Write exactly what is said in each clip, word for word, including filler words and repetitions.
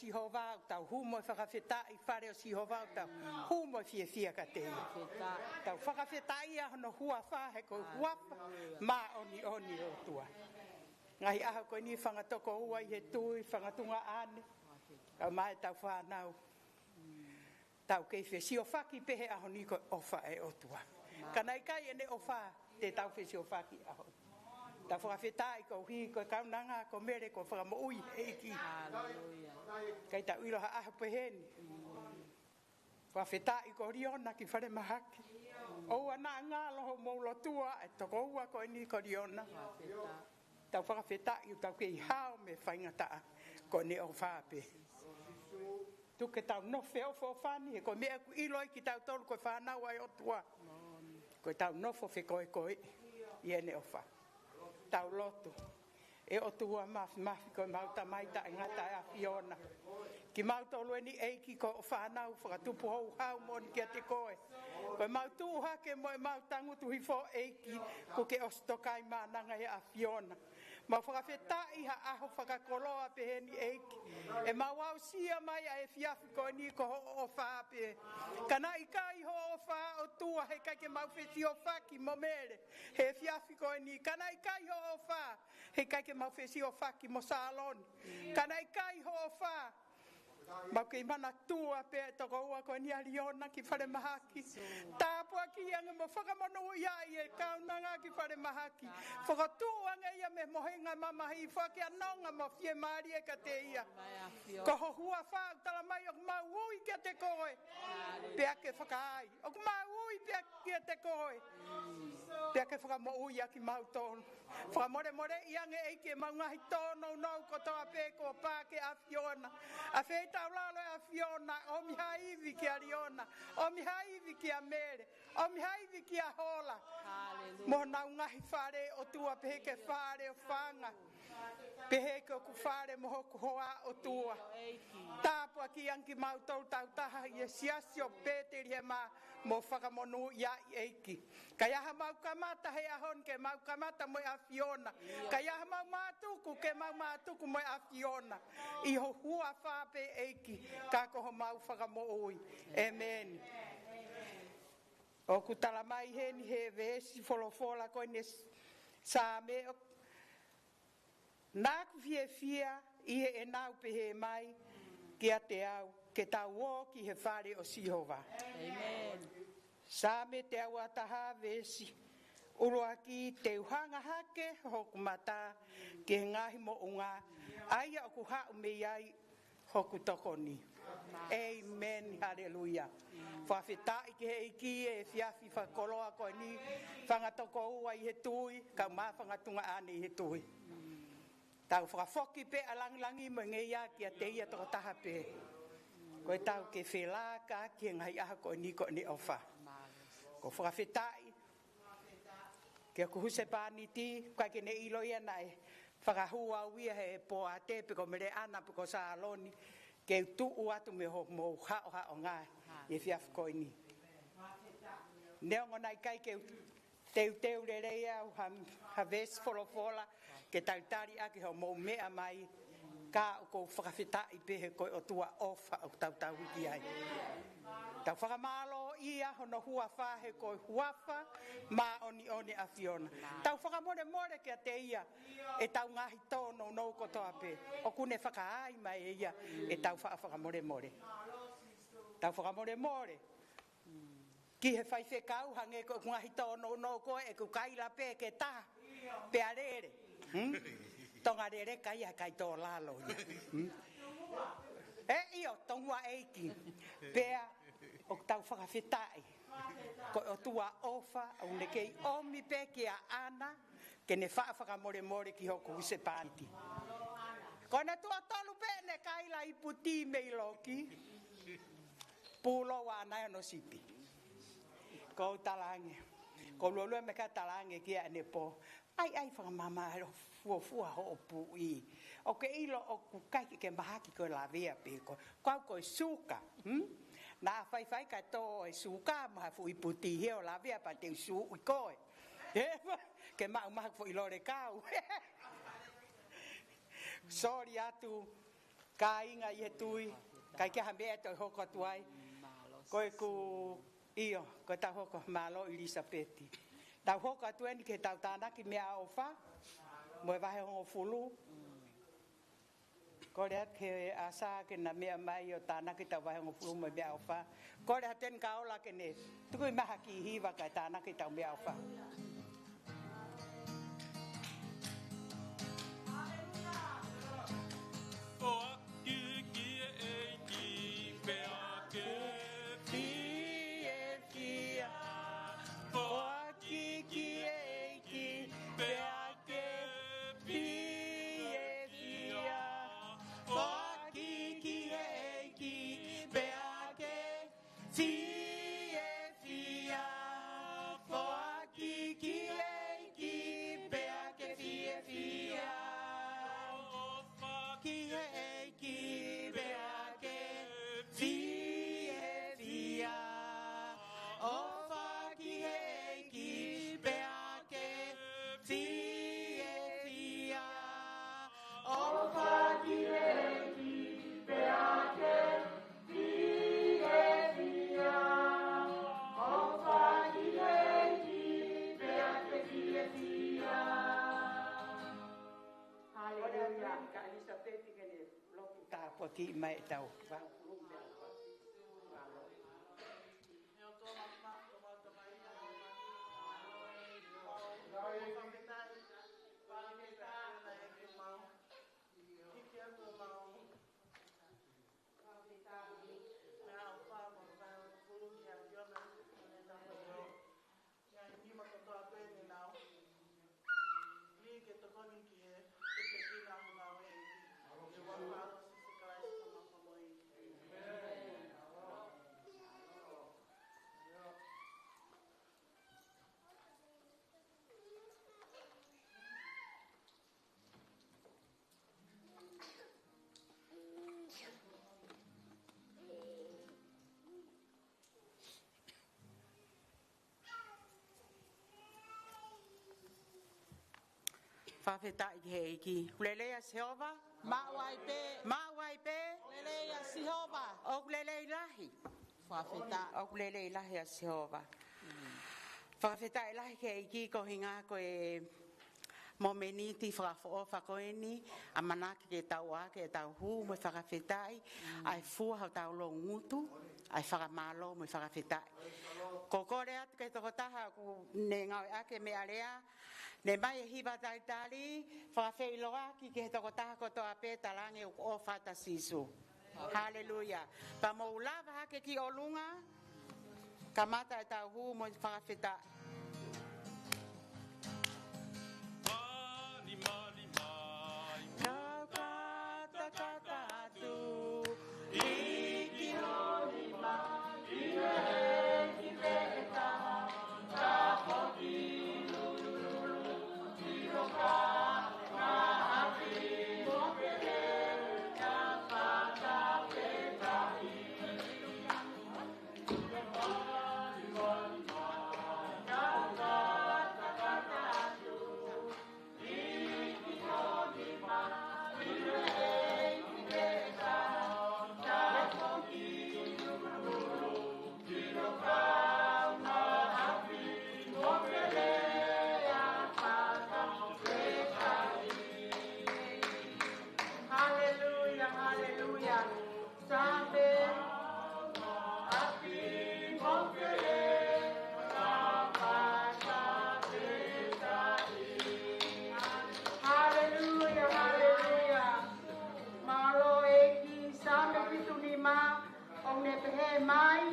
Sihova ʻoku tau hū mo e fakafetaʻi, fale ʻo Sihova ʻoku tau hū mo e fiefia kiate ia. Tau fakafetaʻi ʻa hono huafa he ko e huafa māʻoniʻoni ʻo e ʻOtua. Ngaahi ʻaho ko eni fanga tokoua ʻi he tui, fanga tuongaʻane, kae ʻumaʻā ʻetau fānau. Tau kei fesiofaki pē he ʻaho ni ko e ʻofa ʻa e ʻOtua. Ka naʻe ʻikai ʻene ʻofa, te tau fesiofaki ʻaho ni. Tau fakafetaʻi koeʻuhi ko e kaunanga ko Mele kuo fakamoʻui ʻe he ʻEiki. Haleluia. ʻIkai tau ʻilo ha ʻaho pehē ni. Fakafetaʻi ko Liona ki falemahaki. ʻOua naʻa ngalo hoʻomou lotua e tokoua ko eni ko Liona. Tau fakafetaʻi ʻoku tau kei hao mei he faingataʻa ko ʻene ʻofa pē. Tuku ke tau nofo feʻofoʻofani, he ko e meʻa ʻoku ʻiloʻi kitautolu ko e fānau ʻa e ʻOtua. Ko ʻetau nofo fekoekoeʻi ʻi heʻene ʻofa. Tau lotu. ʻE ʻOtua Māfimafi, ko ʻemau Tamai taʻengata ʻa e ʻAfiona. Kimautolu eni ʻEiki ko hoʻo fānau fakatupu houhau moʻoni kiate koe. Ko ʻemau tuʻu hake mo ʻemau tangutu hifo ʻEiki, kuo ke ʻosi tokaimaʻananga ʻe he ʻAfiona. Mau fakafetaʻi ha ʻaho fakakoloa pehē ni ʻEiki. ʻEmau aʻusia mai ʻa e efiafi ko eni ko hoʻo ʻofa pē. Ka naʻe ʻikai hoʻo ʻofa ʻOtua he ʻikai ke mau fesiofaki mo Mele he efiafi ko eni. Ka naʻe ʻikai hoʻo ʻofa he ʻikai ke mau fesiofaki mo Saloni. Ka naʻe ʻikai hoʻo ʻofa, mau kei manatua pē e tokoua ko eni ʻa Liona ki falemahaki. Tāpuakiʻi ange mo fakamonūʻia ʻa e kaunanga ki falemahaki. Fokotuʻu ange ia mei he mohenga mamahi, foaki ʻa e nonga mo e fiemālie kiate ia. Ko ho huafa ʻoku talamai ʻoku mau ui kiate koe. Pea ke fakaai. ʻOku mau ui pē kiate koe. Pea ke fakamoʻui ʻa kimautolu. Fakamolemoleʻi ange ʻEiki ʻemau ngaahi tōnounou kotoa pē kuo pā ki he ʻAfiona. ʻAfeitaulalo ʻe ʻAfiona, ʻomi ha ivi kia Liona, ʻomi ha ivi kia Mele, ʻomi ha ivi kia Hola. Haleluia. Mo honau ngaahi fale ʻOtua pehē ki he fale ʻo fanga. Pehē ki hoku fale mo hoku hoa ʻOtua. Tāpuakiʻi ange kimautolu tautaha ʻi he siasi ʻo Petelihema mo fakamonūʻia ʻEiki. Ka ʻi ai haʻamau kamata he ʻaho ni ke mau kamata mo e ʻAfiona. Ka ʻi ai haʻamau mātuku ke mau mātuku mo e ʻAfiona. ʻI ho huafa pē ʻEiki, ka ko homau fakamoʻui. ʻĒmeni. ʻOku talamai heni he veesi folofola ko eni Saame ʻo Naʻa ku fiefia ʻi heʻenau pehē mai kiate au, ke tau ō ki he fale ʻo Sihova. ʻĒmeni. Saame teau taha veesi ʻuluaki, te u hanga hake hoku mata ki he ngaahi moʻunga, ʻa ia ʻoku haʻu mei ai hoku tokoni. ʻĒmeni, haleluia. Fakafetaʻi ki he ʻEiki he efiafi fakakoloa ko eni, fanga tokoua ʻi he tui, kae ʻumaʻā fanga tuongaʻane ʻi he tui. Tau fakafoki pē ʻa e langilangi mo e ngeia kiate ia tokotaha pē. Ko ʻetau kei felākaki he ngaahi ʻaho ko eni ko ʻene ʻofa. Ko e fakafetaʻi ki hoku husepāniti, ʻikai ke ne ʻilo ia naʻe fakahū au ia he poate pe ko Meleʻana pe ko Saloni, ke u tuʻu atu mei hoʻomou haʻohaʻonga ʻi he efiafi ko eni. Neongo naʻe ʻikai ke u teuteu lelei au ha, ha veesi folofola ke talitali ʻaki hoʻomou meʻa mai, ka ʻoku ou fakafetaʻi pē he ko e ʻOtua ʻofa ʻoku tau tauhi ki ai. Tau fakamālōʻia hono huafa he ko e huafa māʻoniʻoni ʻAfiona. Tau fakamolemole kiate ia ʻetau ngaahi tōnounou kotoa pē. ʻOku ne fakaai mai ʻe ia ʻetau faʻa fakamolemole. Tau fakamolemole ki he faifekau, hangē ko ʻeku ngaahi tōnounou ko ē, ʻeku kaila pē ke taha pea lele. Hmm? Tonga lele kai a kai tō lalo ia. Hmm? ʻE ʻio, tongua ʻEiki. Pea ʻoku tau fakafetaʻi ko e ʻOtua ʻofa, ʻoku ne kei ʻomi pē kia ʻAna ke ne faʻa fakamolemole ki hoku husepāniti. Ko ʻene tuʻo tolu pē ʻene kaila ipu tī mei loki, pūlou ʻa ʻAna ʻi hono sipi. Ko u talaange, ko u luelue mai ka talaange ki ai ʻanepō, ʻai, ʻai fakamāmā ʻilo fuofua hoʻo puʻi. ʻOku ke ʻilo ʻoku ʻikai ke ke mahaki ko e lavea pē ko, ko au ko e suka. Hmm? Naʻa faifai ka tō e suka mo ha fuʻu ipu tī hē ʻo lavea pea te u suʻi koe. He, ke maʻu maha foʻi lole kau. Soli atu, Kāinga ʻi he tui, ʻikai ke ʻi ai ha meʻa ʻe toe hoko atu ai. Ko ʻeku ʻIo, ko ʻetau hoko, mālō ʻIlisapeti. Tau hoko atu eni ki heʻetau tānaki meʻaʻofa, mo e vahehongofulu. Kole atu ki he ʻasa ke na meʻa mai ʻo tānaki ʻetau vahehongofulu mo e meʻaʻofa. Kole atu eni kia Ola ke ne tuku mai ha kiʻi hiva kae tānaki ʻetau meʻaʻofa. Foaki ki he ʻEiki pea ke fiefia. Foaki ki he ʻEiki pea ke fiefia. Foaki ki he ʻEiki pea ke fiefia. Foaki ki he ʻEiki pea ke fiefia. ʻOfa ki he ʻEiki pea ke fiefia. ʻOfa ki he ʻEiki pea ke fiefia. ʻOfa ki he ʻEiki pea ke fiefia. ʻOfa ki he ʻEiki pea ke fiefia. Haleluia. Ka ʻIlisapeti ke ne loki tāpuaki mai ʻetau vahehongofulu. ʻE ʻOtua Māfimafi, ko homau Tamai ʻi he langi, ʻoku mau fakafetaʻi, fakafetaʻi ʻEiki, mau hiki atu homau meʻaʻofa mo e vahehongofulu ki he ʻAfiona, ʻi he tapa ko ia. ʻI he nima kotoa pē ʻoku nau lī ke tokoni ki he tupuʻanga ʻo homau ʻEiki. ʻI he huafa ʻo Sīsū Kalaisi ko homau Fakamoʻui. Fakafetaʻi ki he ʻEiki. ʻOku lelei ʻa Sihova? Maʻu ai pē. Maʻu ai pē. Lelei ʻa Sihova. ʻOku lelei lahi. Fakafetaʻi. ʻOku lelei lahi ʻa Sihova. Fakafetaʻi lahi ki he ʻEiki koeʻuhinga ko e mōmeniti fakaʻofoʻofa ko eni, ʻamanaki ke tau ʻohake ʻetau hū mo e fakafetaʻi, ʻa e fua hotau loungutu, ʻa e fakamālō mo e fakafetaʻi. Ko e kole atu ki he tokotaha ʻoku ne ngāueʻaki e meʻalea, ne ʻomai e hiva talitali, fakafeʻiloaki ki he tokotaha kotoa pē, talaange ʻoku ʻofa atu ʻa Sīsū. Haleluia. Pea mou lava hake ki ʻolunga, kamata ʻetau hū mo e fakafetaʻi. Mali, mali, mai. Kau katakata atu, ʻi ho nima, ʻi he ʻEiki pē ʻe taha, ka foki lulululu, ʻi ho kaungāʻapi, mo pele, ka fakafetaʻi. Haleluia, haleluia. Saame ʻapi mo pele, ka fakafetaʻi. Haleluia, haleluia. Mālō ʻEiki, Saame fitu nima, ʻoku ne pehē mai,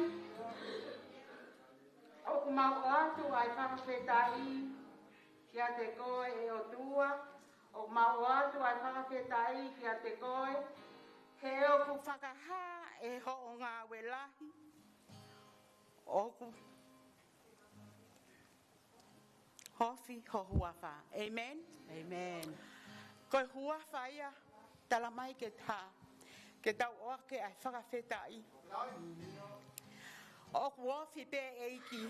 ʻoku mau ʻoatu ʻa e fakafetaʻi kiate koe ʻe ʻOtua, ʻoku mau ʻoatu ʻa e fakafetaʻi kiate koe, he ʻoku fakahā ʻe hoʻo ngāue lahi, ʻoku ofi ho huafa. Amen. Amen. Ko e huafa ia, talamai ke ta, ke tau ʻohake ʻa e fakafetaʻi. ʻOku ofi pē ʻEiki.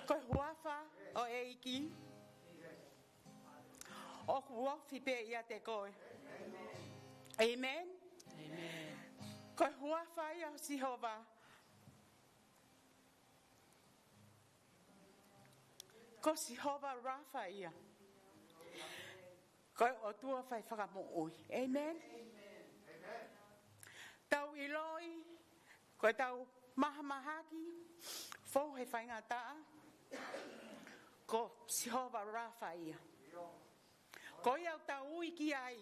Ko e huafa ʻo e ʻEiki ʻoku ofi pē ʻiate koe. ʻĒmeni. Ko e huafa ia ʻo Sihova. Ko Sihova Rafa ia. Ko e ʻOtua fai fakamoʻui. ʻĒmeni. Tau ʻiloʻi, ko e tau mahamahaki, fou he faingataʻa, ko Sihova Rafa ia. Ko ia ʻoku tau ui ki ai.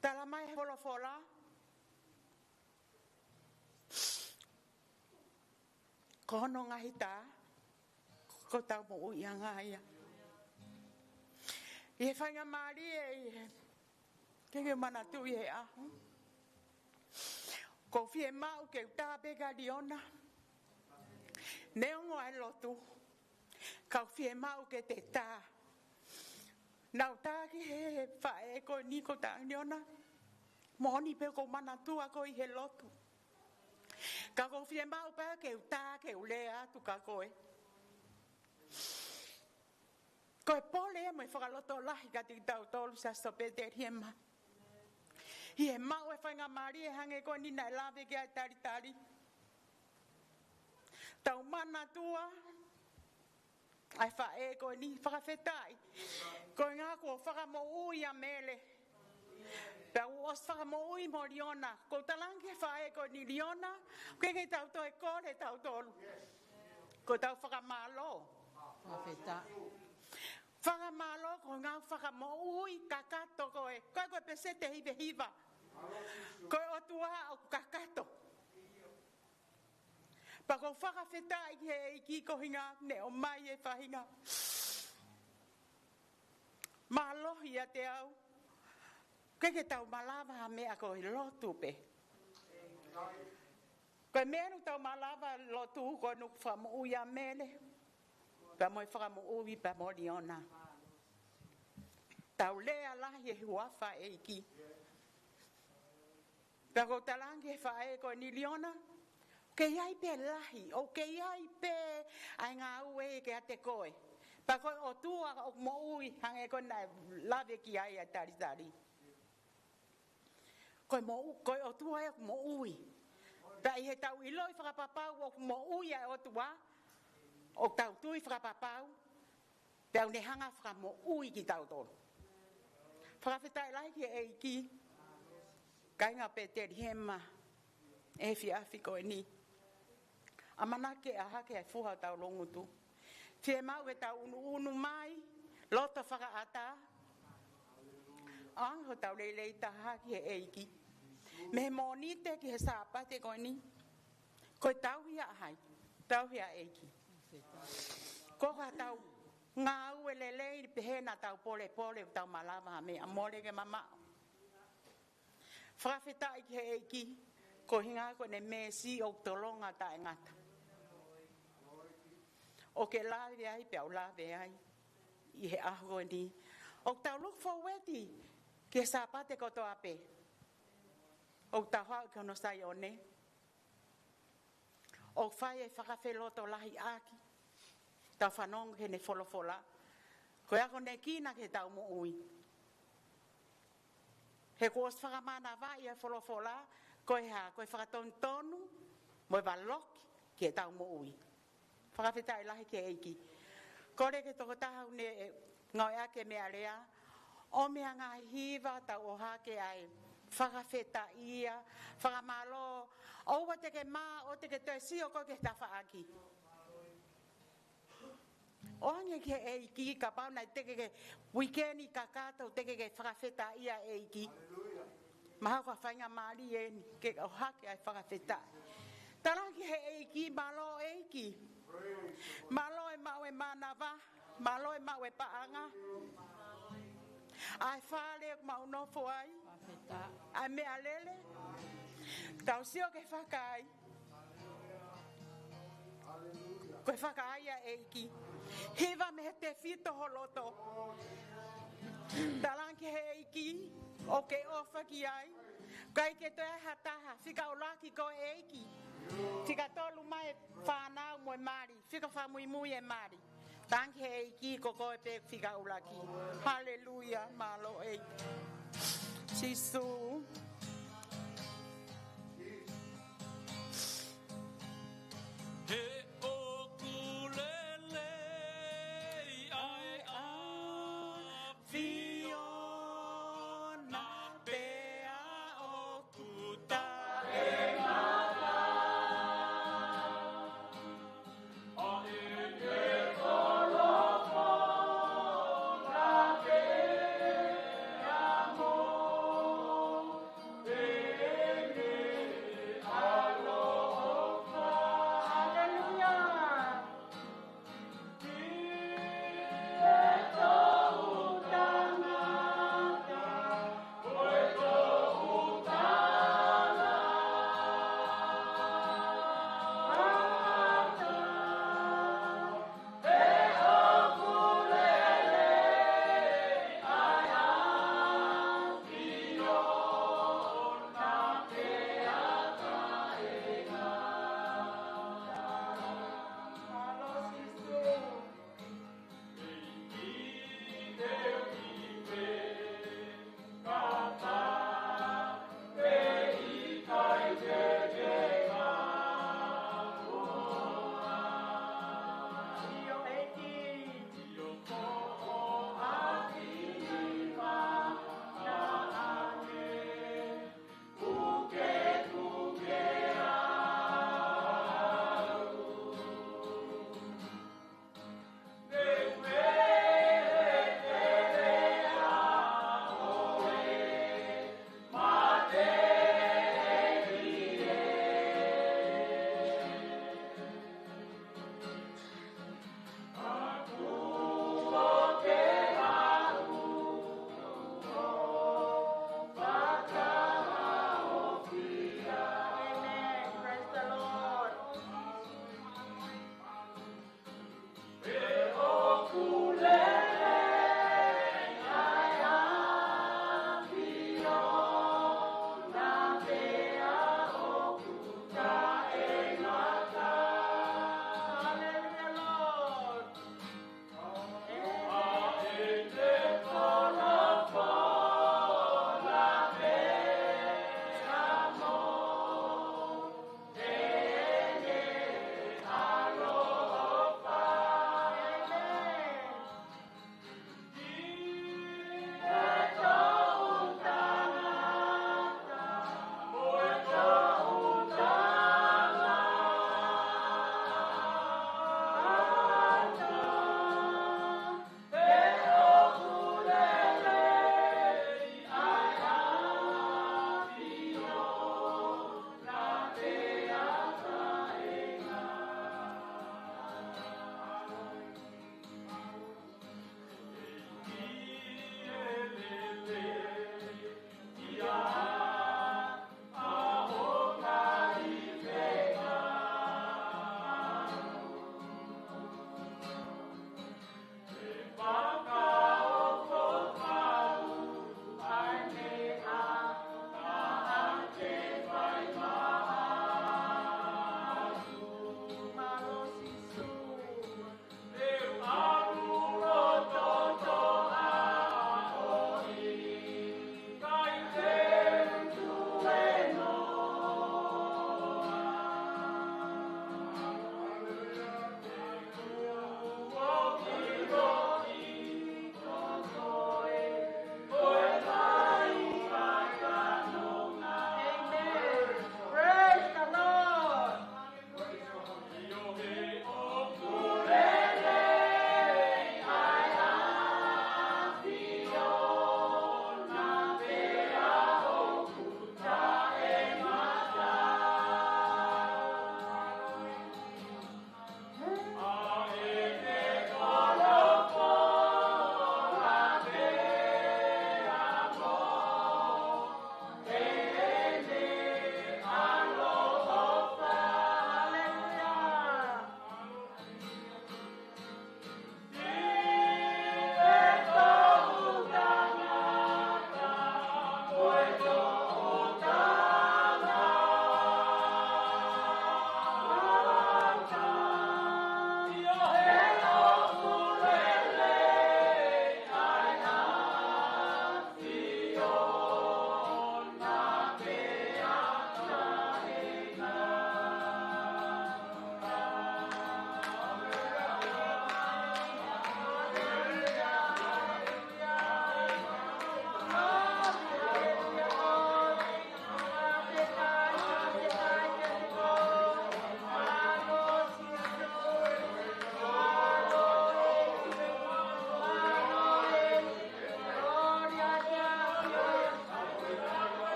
Tala mai he folofola, ko hono ngaahi tā, ko e tau moʻuiʻanga ia. ʻI he faingamālie ʻi he, ke ke manatu ʻi he ʻaho. ʻOku ou fiemaʻu ke u tā pē kia Liona. Neongo ʻa e lotu, ka ʻoku ou fiemaʻu ke te tā. Naʻa ku tā ki he faʻē ko eni ko Liona. Moʻoni pē ʻoku ou manatua koe ʻi he lotu. Ka ʻoku ou fiemaʻu pē ke u tā ke u lea atu kia koe. Ko e pole mo e fakalotolahi kiate kitautolu Siasi ʻo Petelihema. ʻI he maʻu e faingamālie hangē ko eni naʻe lave ki ai e talitali. Tau manatua ʻa e faʻē ko eni, fakafetaʻi. Ko e ʻuhinga kuo fakamoʻui ʻa Mele. Pea kuo ʻosi fakamoʻui mo Liona. ʻOku ou talaange ki he faʻē ko eni, Liona, ʻoku ʻikai ke tau toe kole tautolu. Ko e tau fakamālō. Fakafetaʻi. Fakamālō ko e ʻuhinga fakamoʻui kakato koe. Ko e, ko e peseti ʻe hivahiva. Ko e ʻOtua ʻoku kakato. Pea ʻoku ou fakafetaʻi ki he ʻEiki ko e ʻuhinga naʻe ʻomai e faʻahinga mālohi ʻiate au. ʻOku ʻikai ke tau malava ha meʻa, ko e lotu pē. Ko e meʻa ʻoku tau malava, lotu, ko hono fakamoʻui ʻa Mele. Pea mo e fakamoʻui pea mo Liona. Tau lea lahi he huafa ʻo e ʻEiki. Pea ʻoku ou talaange ki he faʻē ko eni, Liona, ʻoku kei ʻi ai pē lahi, ʻoku kei ʻi ai pē ʻa e ngāue kiate koe. Pea ko e ʻOtua ʻoku moʻui hangē ko e naʻe lave ki ai ʻa e talitali. Ko e moʻu-, ko e ʻOtua ʻoku moʻui. Pea ʻi he tau ʻiloʻi fakapapau ʻoku moʻui ʻa e ʻOtua, ʻoku tau tui fakapapau, pea ʻoku ne hanga fakamoʻui kitautolu. Fakafetaʻi lahi ki he ʻEiki, kāinga Petelihema, he efiafi ko eni. ʻAmanaki ke ʻā hake ʻa e fuha ʻo tau loungutu. Fiemaʻu ke tau ʻunuʻunu mai, loto fakaʻatā. ʻAnge hotau lelei taha ki he ʻEiki. Mei he Mōnite ki he Sāpate ko eni. Ko e tauhi ʻa hai? Tauhi ʻa e ʻEiki. Ko e hā ʻetau ngāue lelei pehē naʻa tau polepole ʻoku tau malava ha meʻa, mole ke mamaʻo. Fakafetaʻi ki he ʻEiki, ko e ʻuhinga ko ʻene meesi ʻoku tolonga taʻengata. ʻOku ke lave ai, pea u lave ai, ʻi he ʻaho ko eni. ʻOku tau look forward ki he Sāpate kotoa pē. ʻOku tau haʻu ki hono Saione. ʻO fai e fakafelotolahiʻaki. Tau fanongo ki heʻene folofola. Ko e akonekina ki heʻetau moʻui. He kuo ʻosi fakamānavaʻi e folofola, ko e hā, ko e fakatonutonu, mo e valoki ki heʻetau moʻui. Fakafetaʻi lahi ki he ʻEiki. Kole ki he tokotaha ʻoku ne ngāueʻaki e meʻalea, ʻomi ha ngaahi hiva tau ʻohake ai. Fakafetaʻia, fakamālō, ʻoua te ke mā, ʻoua te ke toe sio koe ki he tafaʻaki. ʻOange ki he ʻEiki, kapau naʻe teʻeki ke uikeni kakato, teʻeki ke fakafetaʻia e ʻEiki. Mahalo ko ha faingamālie eni, ke ʻohake ai fakafetaʻi. Talaange ki he ʻEiki, mālō ʻEiki. Mālō e maʻu e mānava, mālō e maʻu e paʻanga. ʻA e fale ʻoku mau nofo ai. ʻA e meʻalele. Tau sio ki he fakaʻai. Ko e fakaʻai ʻa e ʻEiki. Hiva mei he tefito ho loto. Talaange ki he ʻEiki, ʻoku ke ʻofa ki ai. ʻIkai ke toe ʻi ai ha taha, fika ʻuluaki ko e ʻEiki. Fika tolu mai e fānau mo e mali. Fika fakamuimui e mali. Tangi he ʻEiki, ko koe pē fika ʻuluaki. Haleluia, mālō ʻEiki. Sīsū. He ʻoku lelei ʻa e ʻAfiona pea ʻoku taʻengata.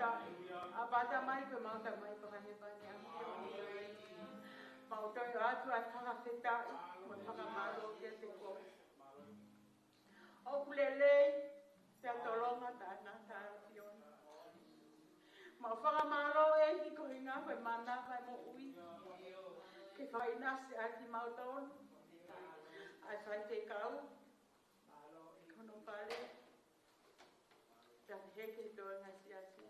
ʻApā Tamai, ko ʻemau Tamai fakahēvani ʻAfiona. Mau toe ʻoatu ʻa e fakafetaʻi mo e fakamālō kiate koe. ʻOku lelei pea tolonga taʻengata ʻAfiona. Mau fakamālō ʻEiki koeʻuhinga ko e mānava e moʻui ke fakaʻinasi ʻaki kimautolu, ʻa e faifekau, ko hono fale, pea pehē ki he toenga siasi.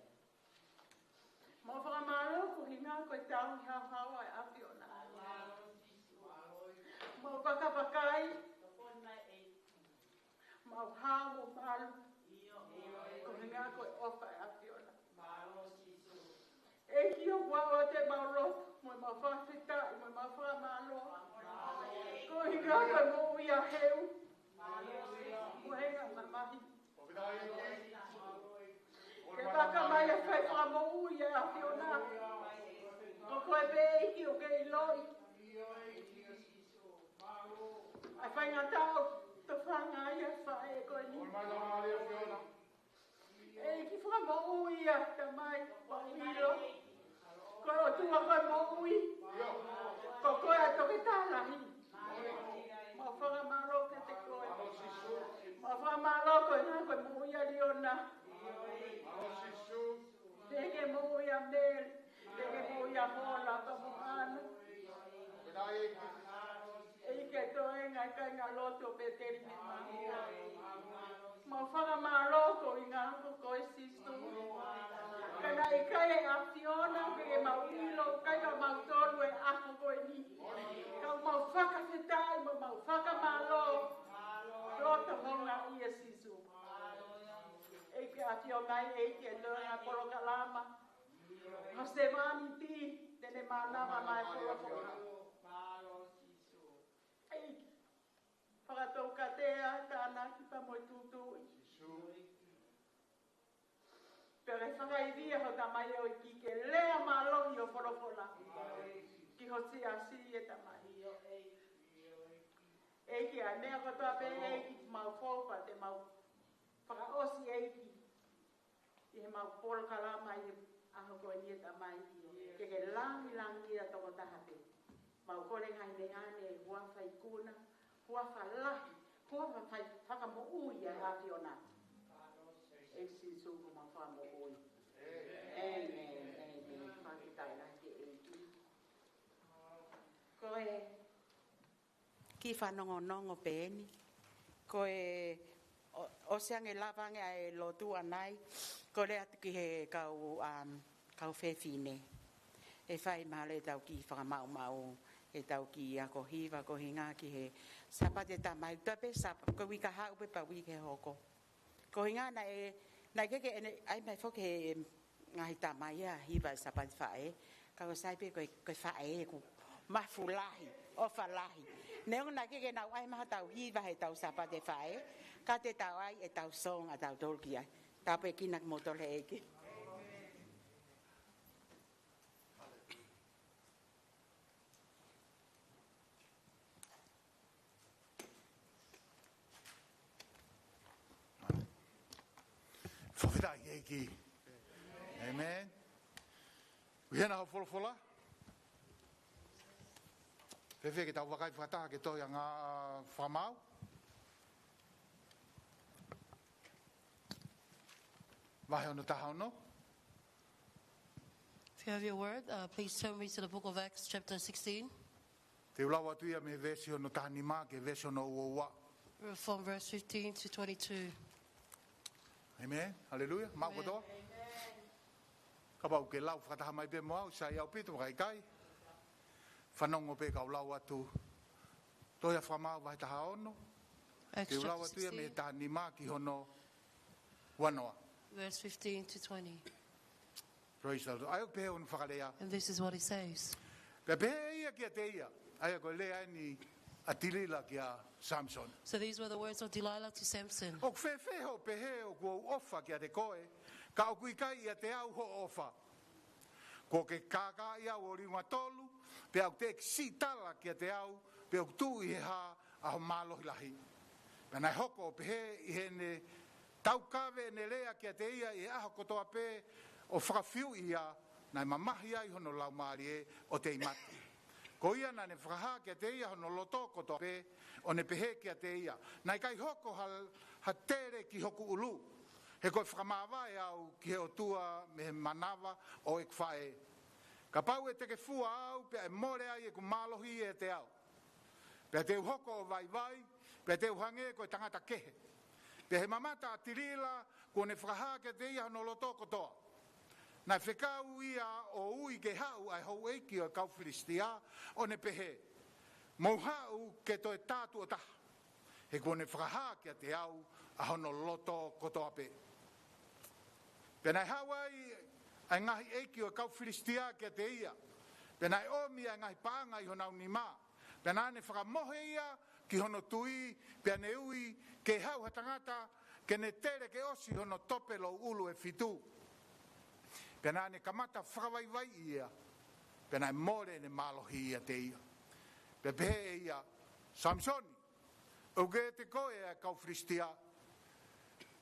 Mau fakamālō koeʻuhinga ko e tauhi haohaoa ʻa e ʻAfiona. Mau fakafetaʻi, mau hao mo malu koeʻuhinga ko e ʻofa ʻa e ʻAfiona. ʻEiki, ʻoku ʻoatu ʻemau lotu mo ʻemau fakafetaʻi mo ʻemau fakamālō koeʻuhinga ko e moʻui ʻa Heu mo e ngaahi mamahi. Ke fakaʻaongaʻi ʻa e fai fakamoʻui ʻa e ʻAfiona. Ko koe pē ʻEiki ʻoku ke ʻiloʻi ʻa e faingataʻa ʻoku tofanga ai ʻa e faʻē ko eni. ʻEiki, fakamoʻui ia Tamai, mau ʻilo ko e ʻOtua ko e moʻui. Ko koe ʻa e toketā lahi. Mau fakamālō kiate koe. Mau fakamālō koeʻuhinga ko e moʻui ʻa Liona. Pehē ki he moʻui ʻa Mele. Pehē ki he moʻui ʻa Mola pea mo Hana. ʻEiki, e toenga e kāingalotu ʻo Pēteli mei Māngea. Mau fakamālō koeʻuhinga ko koe Sīsū. Ka naʻe ʻikai e ʻAfiona ke mau ʻilo, ʻikai ke mau tonu e ʻaho ko eni. Ka mau fakafetaʻi mo mau fakamālō. Loto honga ia Sīsū. ʻEiki, ʻAfiona ʻEiki, e toenga polokalama. Mo Sevani Pī, te ne mānava mai e folofola. ʻEiki, fakataukatea e tānaki pea mo e tūtuuʻi. Pea ke fakaivia ho tamaioʻeiki ke lea mālohi ʻo folofola ki ho siasi ʻe Tamai. ʻEiki, ʻa e meʻa kotoa pē ʻEiki mau fou pea te mau fakaʻosi ʻEiki ʻi heʻemau polokalama ʻi he ʻaho ko eni ʻe Tamai. Ke ke langilangiʻia tokotaha pē. Mau kole ngaahi meʻa ni ʻi he huafa ikuna, huafa lahi, huafa fai fakamoʻui ʻa e ʻAfiona. ʻE Sīsū ko homau fakamoʻui. ʻĒmeni, ʻēmeni. Fakafetaʻi lahi ki he ʻEiki. Ko e kiʻi fanongonongo pē eni. Ko e ʻo, ʻosi ange lava ange ʻa e lotu ʻanai. Ko e lea atu ki he kau, um, kau fefine. ʻE fai mahalo ʻetau kiʻi fakamaʻumaʻu, ʻetau kiʻi ako hiva koeʻuhinga ki he Sāpate Tamai. Tape Sāp-, ko e uike kahaʻu pē pea uike hoko. Koeʻuhinga naʻe, naʻe ʻikai ke ne ʻai mai foki he ngaahi tamai ʻa e hiva ʻi he Sāpate Faʻē. Ka ʻoku sai pē ko e, ko e faʻē ʻoku mafu lahi, ʻofa lahi. Neongo naʻe ʻikai ke nau ʻai mai haʻatau hiva heʻetau Sāpate Faʻē, ka te tau ʻai ʻetau song ʻatautolu ki ai. Tāpuekina kimoutolu ʻe he ʻEiki. Fakafetaʻi ki he ʻEiki. ʻĒmeni. ʻOku ʻi hena hoʻo folofola? Fēfē ke tau vakai fakataha ki he tohi ʻa Ngāue ʻa e Fakamaau, vahe hono taha ono. If you have your word, uh, please turn me to the book of Acts, chapter sixteen. Te u lau atu ia mei he veesi hono taha nima ki he veesi hono ua ua. From verse fifteen to twenty-two. ʻĒmeni. Haleluia. Maʻu kotoa? Kapau ʻoku ke lau fakataha mai pē mo au, sai ʻaupito, vakai kai. Fanongo pē kau lau atu. Tohi ʻa Fakamaau vahe taha ono. Te u lau atu ia mei he taha nima ki hono ua noa. Verse fifteen to twenty. Praise the Lord. ʻA ia ʻoku pehē hono fakalea. And this is what he says. Pea pehē ʻe ia kiate ia. ʻA ia ko e lea eni ʻa Tilila kia Samisoni. So these were the words of Delilah to Samson. ʻOku fēfē hoʻo pehē ʻoku ou ʻofa kiate koe, ka ʻoku ʻikai ʻiate au hoʻo ʻofa? Kuo ke kākaaʻi au ʻo liunga tolu, pea ʻoku teʻeki siʻi tala kiate au pe ʻoku tuʻu ʻi he hā ʻa ho mālohi lahi. Pea naʻe hoko ʻo pehē ʻi heʻene taukave ʻene lea kiate ia ʻi he ʻaho kotoa pē ʻo fakafiu ia, naʻe mamahi ai hono laumālie ʻo teimate. Ko ia naʻa ne fakahā kiate ia hono loto kotoa pē, ʻo ne pehē kiate ia, naʻe ʻikai hoko ha, ha tele ki hoku ʻulu, he ko e fakamāvae au ki he ʻOtua mei he manava ʻo ʻeku faʻē. Kapau ʻe teke fua au, pea ʻe mole ai ʻeku mālohi ʻiate au. Pea te u hoko ʻo vaivai, pea te u hangē ko e tangata kehe. Pea he mamata ʻa Tilila, kuo ne fakahā kiate ia hono loto kotoa. Naʻe fekau ia ʻo ui ke haʻu ʻa e houʻeiki ʻo e kau Filisitia, ʻo ne pehē, mou haʻu ke toe tā tuʻo taha. He kuo ne fakahā kiate au ʻa hono loto kotoa pē. Pea naʻe haʻu ai ʻa e ngaahi ʻeiki ʻo e kau Filisitia kiate ia. Pea naʻe ʻomi ʻa e ngaahi paʻanga ʻi honau nima. Pea naʻa ne fakamohe ia ki hono tui, pea ne ui ke haʻu ha tangata ke ne tele ke ʻosi hono tope louʻulu ʻe fitu. Pea naʻa ne kamata fakavaivaiʻi ia, pea naʻe mole ʻene mālohi ʻiate ia. Pea pehē ʻe ia, Samisoni, ʻoku ʻiate koe ʻa e kau Filisitia.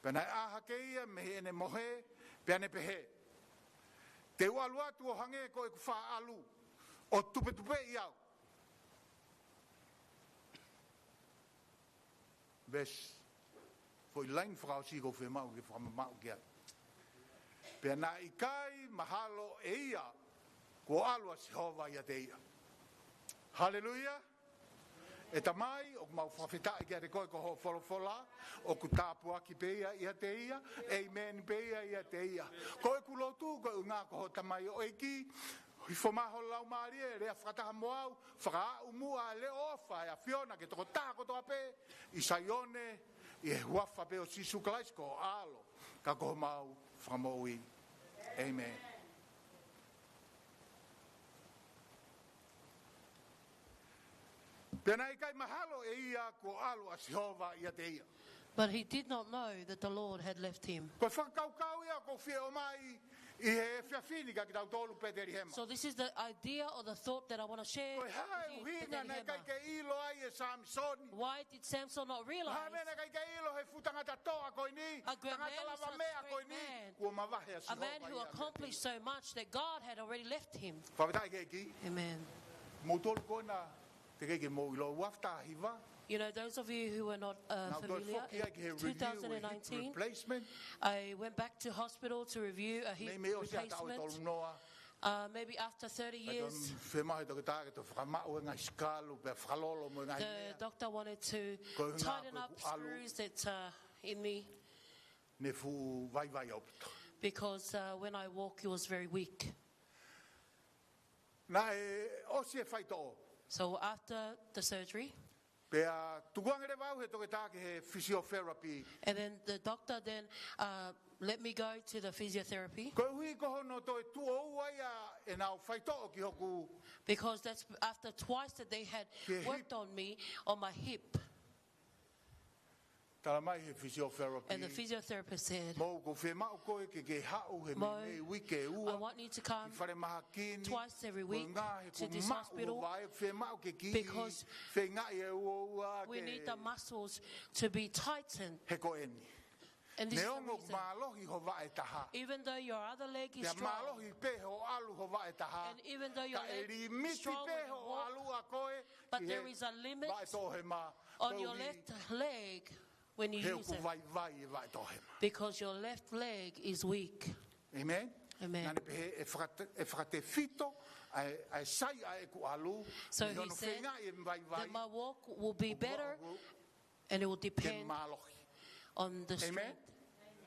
Pea naʻe ʻā hake ia mei heʻene mohe, pea ne pehē, te u ʻalu atu ʻo hangē ko ʻeku faʻa ʻalu, ʻo tupetupeʻi au. Veesi, foʻi laine fakaʻosi ʻoku ou fiemaʻu ke fakamamaʻu ki ai. Pea naʻe ʻikai mahalo ʻe ia kuo ʻalu ʻa Sihova ʻiate ia. Haleluia. ʻE Tamai, ʻoku mau fakafetaʻi kiate koe ko hoʻo folofola, ʻoku tāpuaki pē ia ʻiate ia, ʻēmeni pē ia ʻiate ia. Ko ʻeku lotu, ko e ʻuhinga ko hoʻo tamaioʻeiki, hifo mai ho Laumālie, lea fakataha mo au, fakaaʻu muʻa e leʻo ʻofa ʻa e ʻAfiona ki he tokotaha kotoa pē ʻi Saione, ʻi he huafa pē ʻo Sīsū Kalaisi ko ho ʻAlo, ka ko homau Fakamoʻui. ʻĒmeni. Pea naʻe ʻikai mahalo ʻe ia kuo ʻalu ʻa Sihova ʻiate ia. But he did not know that the Lord had left him. Ko e fakakaukau ia ʻoku ou fie ʻomai ʻi he efiafi ni kia kitautolu Petelihema. So this is the idea or the thought that I want to share with you, Petelihema. Ko e hā e ʻuhinga naʻe ʻikai ke ʻilo ai ʻe Samisoni? Why did Samson not realize? Hā e meʻa naʻe ʻikai ke ʻilo he fuʻu tangata toʻa ko eni, tangata lavameʻa ko eni, kuo mavahe ʻa Sihova ʻiate ia. A great man, such a great man, a man who accomplished so much that God had already left him. Fakafetaʻi ki he ʻEiki. Amen. Moutolu ko ena teʻeki ke mou ʻilo, ua afe taha hiva. You know, those of you who are not, uh, familiar, in two thousand nineteen, naʻa ku toe foki ai ki he review ʻo e hip replacement. I went back to hospital to review a hip replacement. Meimei ʻosi ʻa e taʻu ʻe tolu noa. Uh, maybe after thirty years, ʻIkai toe fiemaʻu ʻe he toketā ke toe fakamaʻu e ngaahi sikalu, pea fakalolo mo e ngaahi meʻa. The doctor wanted to tighten up screws that, uh, in me. Ko e ʻuhinga ko ʻeku ʻalu, ne fuʻu vaivai ʻaupito. Because, uh, when I walk, it was very weak. Naʻe ʻosi e faitoʻo. So after the surgery, pea tukuange leva au he toketā ki he physiotherapy. And then the doctor then, uh, let me go to the physiotherapy. Koeʻuhi ko hono toe tuʻo ua ia ʻenau faitoʻo ki hoku. Because that's after twice that they had worked on me, on my hip. Ki he hip. Tala mai he physiotherapy. And the physiotherapist said, Mo, ʻoku ou fiemaʻu koe ke ke haʻu he meimei uike ʻe ua ki falemahaki ni. Mo, I want you to come twice every week to this hospital. Ko e ʻuhinga he ʻoku maʻu ho vaʻe, fiemaʻu ke kiʻi feingaʻi e uoua ke. Because we need the muscles to be tightened. He ko eni. And this is the reason. Neongo ʻoku mālohi ho vaʻe ʻe taha. Even though your other leg is strong, pea mālohi pē hoʻo ʻalu ho vaʻe ʻe taha, and even though your leg is strong when you walk, ka ʻe limiti pē hoʻo ʻalu ʻa koe ki he vaʻe toʻohema. But there is a limit on your left leg when you use it. Koeʻuhi he ʻoku vaivai e vaʻe toʻohema. Because your left leg is weak. Amen? Amen. Naʻa ne pehē ʻe fakate-, ʻe fakatefito ʻa e, ʻa e sai ʻa ʻeku ʻalu, mei hono feingaʻi e vaivai. So he said that my walk will be better, ʻoku, ʻoku, and it will depend on the strength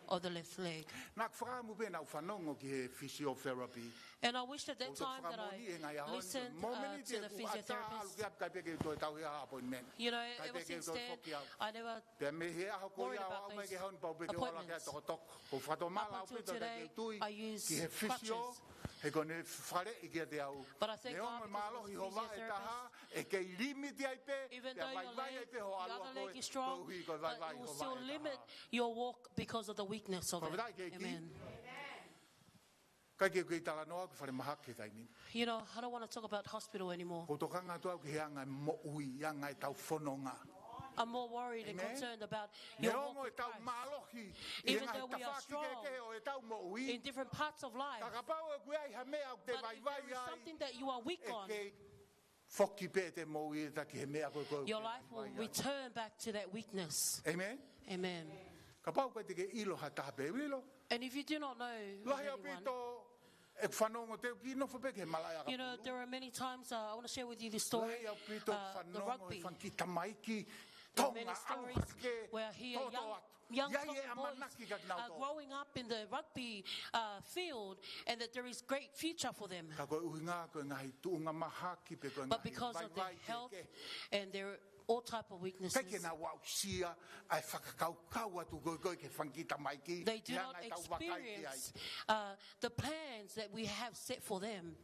of the left leg. Ke mālohi. Amen? Naʻa ku fakaʻamu pē naʻa ku fanongo ki he physiotherapy. And I wish at that time that I listened, uh, to the physiotherapist. ʻOku ou fakamoʻoni he ngaahi ʻaho ni, momeniti ʻeku ʻatā ʻalu ki ai, ʻikai pē ke u toe tauhi ha appointment. You know, ever since then, I never worried about those appointments. Pea mei he ʻaho ko ia ʻo aʻu mai ki he ʻaho ni, pau pē ke u ala ki ai tokotoko. ʻOku ou fakatomala ʻaupito, ʻikai ke u tui ki he physio, he ko ʻene faleʻi kiate au. Up until today, I use crutches. But I thank God because of the physiotherapist. Neongo e mālohi ho vaʻe ʻe taha, ʻe kei limiti ai pē, pea vaivai ai pē hoʻo ʻalu ʻa koe, koeʻuhi ko e vaivai ho vaʻe ʻe taha. Even though your other leg is strong, but it will still limit your walk because of the weakness of it. Fakafetaʻi ki he ʻEiki. Amen. ʻIkai ke u kei talanoa ki falemahaki he taimi ni. You know, I don't wanna talk about hospital anymore. ʻOku ou tokanga atu au ki he anga e moʻui, anga ʻetau fononga. are more worried and concerned about your walk with Christ. Neongo ʻetau mālohi ʻi he ngaahi tafaʻaki kehekehe ʻo ʻetau moʻui, in different parts of life, ka kapau ʻoku ʻi ai ha meʻa ʻoku te vaivai ai, but if there is something that you are weak on, ʻe kei foki pē ʻete moʻui ʻeta ki he meʻa ko ē ʻoku te vaivai ai. Your life will return back to that weakness. Amen. Amen. Kapau ʻoku ʻikai te ke ʻilo ha taha pē, ʻilo. And if you do not know of anyone, lahi ʻaupito ʻeku fanongo, te u kiʻi nofo pē ki he malaʻe ʻakapulu. You know, there are many times, uh, I wanna share with you this story, uh, the rugby. Lahi ʻaupito ʻeku fanongo he fanga kiʻi tamaiki Tonga ʻalu hake, tōtōatu. There are many stories where I hear young, young Tongan boys are growing up in the rugby, uh, field, and that there is great future for them. Ka ko e ʻuhinga ko e ngaahi tuʻunga mahaki pe ko e ngaahi vaivai kehekehe, but because of their health and their all type of weaknesses, ʻikai ke nau aʻusia ʻa e fakakaukau atu ko ē ki he fanga kiʻi tamaiki, they do not experience, uh, the plans that we have set for them.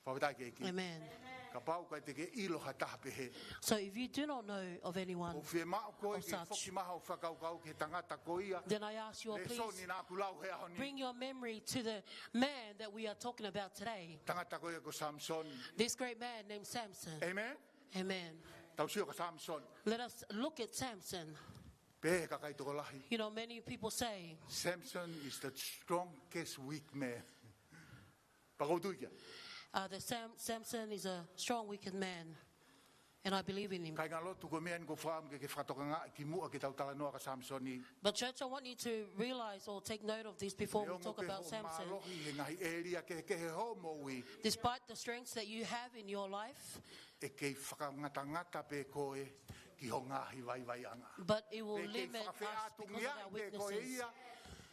Fakafetaʻi ki he ʻEiki. Amen. Kapau ʻoku ʻikai te ke ʻilo ha taha pehē, so if you do not know of anyone of such, ʻoku ou fiemaʻu koe ke foki mai hoʻo fakakaukau ki he tangata ko ia, then I ask you, please, lēsoni naʻa ku lau he ʻaho ni, bring your memory to the man that we are talking about today. Tangata ko ia ko Samisoni. This great man named Samson. Amen. Amen. Tau sio kia Samisoni. Let us look at Samson. Pehē ʻe he kakai tokolahi, you know, many people say, Samson is the strongest weak man. Pea ʻoku ou tui ki ai. Uh, that Sam-, Samson is a strong, wicked man, and I believe in him. Kāingalotu, ko e meʻa eni ʻoku ou fakaʻamu ke ke fakatokangaʻi kimuʻa ke tau talanoa kia Samisoni. But church, I want you to realize or take note of this before we talk about Samson. Neongo pē hoʻo mālohi he ngaahi ʻēlia kehekehe hoʻo moʻui, despite the strengths that you have in your life, ʻe kei fakangatangata pē koe ki ho ngaahi vaivaiʻanga. But it will limit us because of our weaknesses. Pe kei fakafeʻātungiaʻi pē koe ia ʻe ho ngaahi vaivaiʻanga.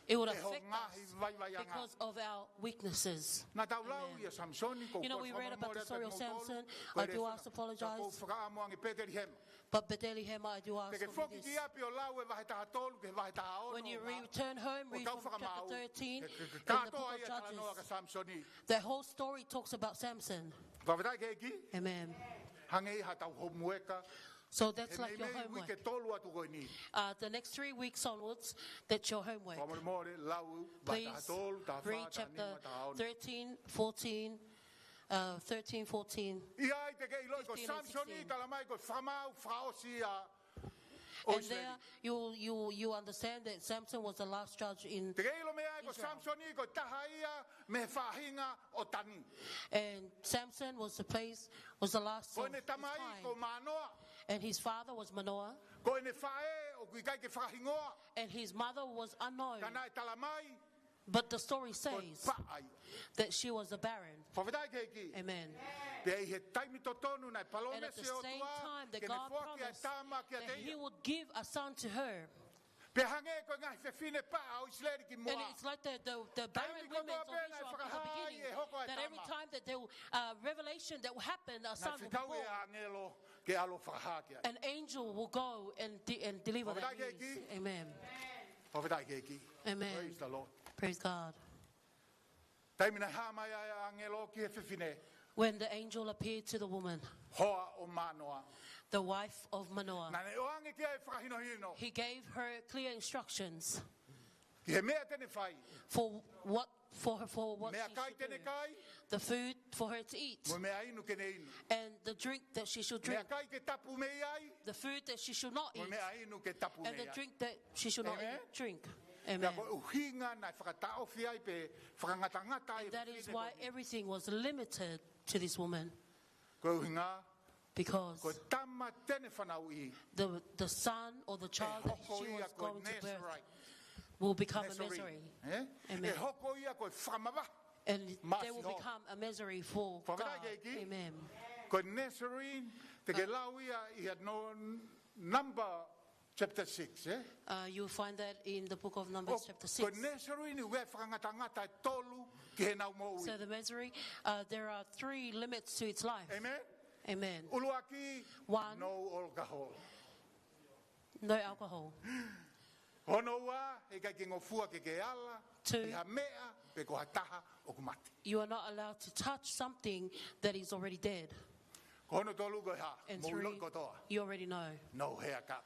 It will affect us because of our weaknesses. Naʻa tau lau ia Samisoni, ʻoku ou kole fakamolemole atu kiate kimoutolu, ko e lēsoni naʻa ku fakaʻamu ange Petelihema. Amen. You know, we read about the story of Samson. I do ask apologize. But Petelihema, I do ask for this. Te ke foki ki ʻapi ʻo lau e vahe taha tolu ki he vahe taha ono. When you return home, read from chapter thirteen in the book of Judges. ʻO tau fakamāu he, he, he kātoa ia talanoa kia Samisoni. The whole story talks about Samson. Fakafetaʻi ki he ʻEiki. Amen. Hangē ia haʻatau homueka. So that's like your homework. He meimei uike tolu atu ko eni. Uh, the next three weeks onwards, that's your homework. Fakamolemole, lau vahe taha tolu, taha fā, taha nima, taha ono. Please read chapter thirteen, fourteen, uh, thirteen, fourteen, fifteen and sixteen. ʻI ai te ke ʻiloʻi ko Samisoni, talamai ko e fakamaau fakaʻosi ia ʻo ʻIsileli. And there you, you, you understand that Samson was the last judge in Israel. Te ke ʻilo mei ai ko Samisoni ko e taha ia mei he faʻahinga ʻo Tani. And Samson was the place, was the last of his kind. Ko ʻene tamai ko Manoa. And his father was Manoah. Ko ʻene faʻē ʻoku ʻikai ke fakahingoa. And his mother was unknown. Ka naʻe talamai But the story says that she was a barren. Ko e paʻa ia. Fakafetaʻi ki he ʻEiki. Amen. Pea ʻi he taimi totonu naʻe palōmesi ʻe he ʻOtua ke ne foaki ʻa e tama kiate ia. And at the same time, that God promised that he would give a son to her. Pea hangē ko e ngaahi fefine paʻa ʻo ʻIsileli kimuʻa. And it's like the, the, the barren women of Israel from the beginning, that every time that there, uh, revelation that will happen, a son will be born. Taimi kotoa pē naʻe fakahā ʻe he ʻOtua ke ne foaki ʻa e tama. Naʻe fekau ʻe he ʻāngelo ke ʻalu ʻo fakahā ki ai. And angel will go and de-, and deliver that news. Fakafetaʻi ki he ʻEiki. Amen. Fakafetaʻi ki he ʻEiki. Praise the Lord. Praise God. Taimi naʻe hā mai ai ʻa e ʻāngelo ki he fefine. When the angel appeared to the woman, hoa ʻo Manoa, the wife of Manoah, naʻa ne ʻoange ki ai e fakahinohino. He gave her clear instructions. Ki he meʻa te ne fai. For what, for her, for what she should do. Meʻakai te ne kai. The food for her to eat. Mo e meʻainu ke ne inu. And the drink that she should drink. Meʻakai ke tapu mei ai. The food that she should not eat. Mo e meʻainu ke tapu mei ai. And the drink that she should not eat, drink. Amen. Amen. Pea ko e ʻuhinga naʻe fakataʻofi ai pe fakangatangata ai e fefine ko eni. And that is why everything was limited to this woman. Ko e ʻuhinga, because ko e tama te ne fanauʻi, the, the son or the child that she was going to birth will become a misery. ʻE hoko ia ko e Nazarite. Ē? Amen. ʻE hoko ia ko e fakamavahe maʻa Sihova. And they will become a misery for God. Fakafetaʻi ki he ʻEiki. Amen. Ko e Nazarite, te ke lau ia ʻi he no-, Number chapter six, ē? Uh, you'll find that in the book of Numbers chapter six. ʻOku, ko e Nazarite ʻoku ʻi ai e fakangatangata ʻe tolu ki heʻenau moʻui. So the misery, uh, there are three limits to its life. Amen? Amen. ʻUluaki, one, no alcohol. No alcohol. Hono ua, heʻikai ke ngofua ke ke ala ki ha meʻa pe ko ha taha ʻoku mate. Two, you are not allowed to touch something that is already dead. Ko hono tolu ko e hā? And three, mou ʻilo kotoa. You already know. No haircut.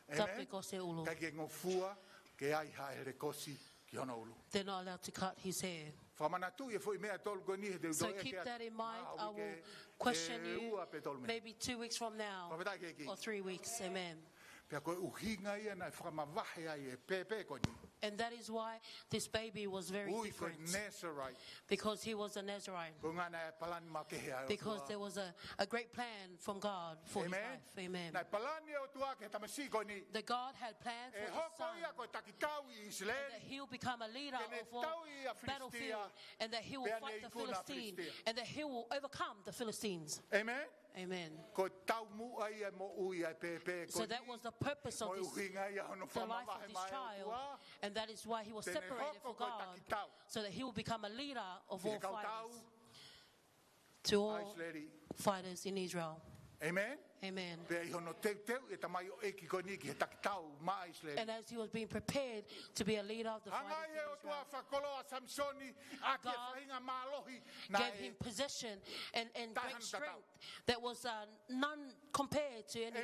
Amen? Tapu e kosi ʻulu. ʻIkai ke ngofua ke ʻai ha helekosi ki hono ʻulu. They're not allowed to cut his hair. Fakamanatu e foʻi meʻa ʻe tolu ko eni he te u toe ʻeke atu mahalo ko e uike ʻe ua pe tolu mei heni. So keep that in mind. I will question you maybe two weeks from now or three weeks. Amen. Pea ko e ʻuhinga ia naʻe fakamavahe ai e pēpē ko eni. And that is why this baby was very different. Ui ko e Nazarite. Because he was a Nazarite. Ko e ʻuhinga naʻe palani makehe ʻa e ʻOtua. Because there was a, a great plan from God for his life. Amen. Amen. Naʻe palani e ʻOtua ki he tamasiʻi ko eni. That God had planned for his son. ʻE hoko ia ko e takitau ʻi ʻIsileli. And that he will become a leader of all battlefield. Ke ne tauʻi ʻa Filisitia. And that he will fight the Philistine. Pea ne ikuna ʻa Filisitia. And that he will overcome the Philistines. Amen. Amen. Ko e taumuʻa ia e moʻui ʻa e pēpē ko eni. So that was the purpose of this life of this child. Mo e ʻuhinga ia hono fakamavahe mai e ʻOtua. And that is why he was separated for God. Te ne hoko ko e takitau. So that he will become a leader of all fighters. Ki he kau tau. To all fighters in Israel. ʻAiseli. Amen. Amen. Pea ʻi hono teuteuʻi e tamaioʻeiki ko eni ki he takitau maʻa ʻIsileli. And as he was being prepared to be a leader of the fighters in Israel, hanga ai e ʻOtua ʻo fakakoloa ʻa Samisoni ʻaki e faʻahinga mālohi naʻe taʻe hano tatau. God gave him possession and, and great strength that was, uh, none compared to any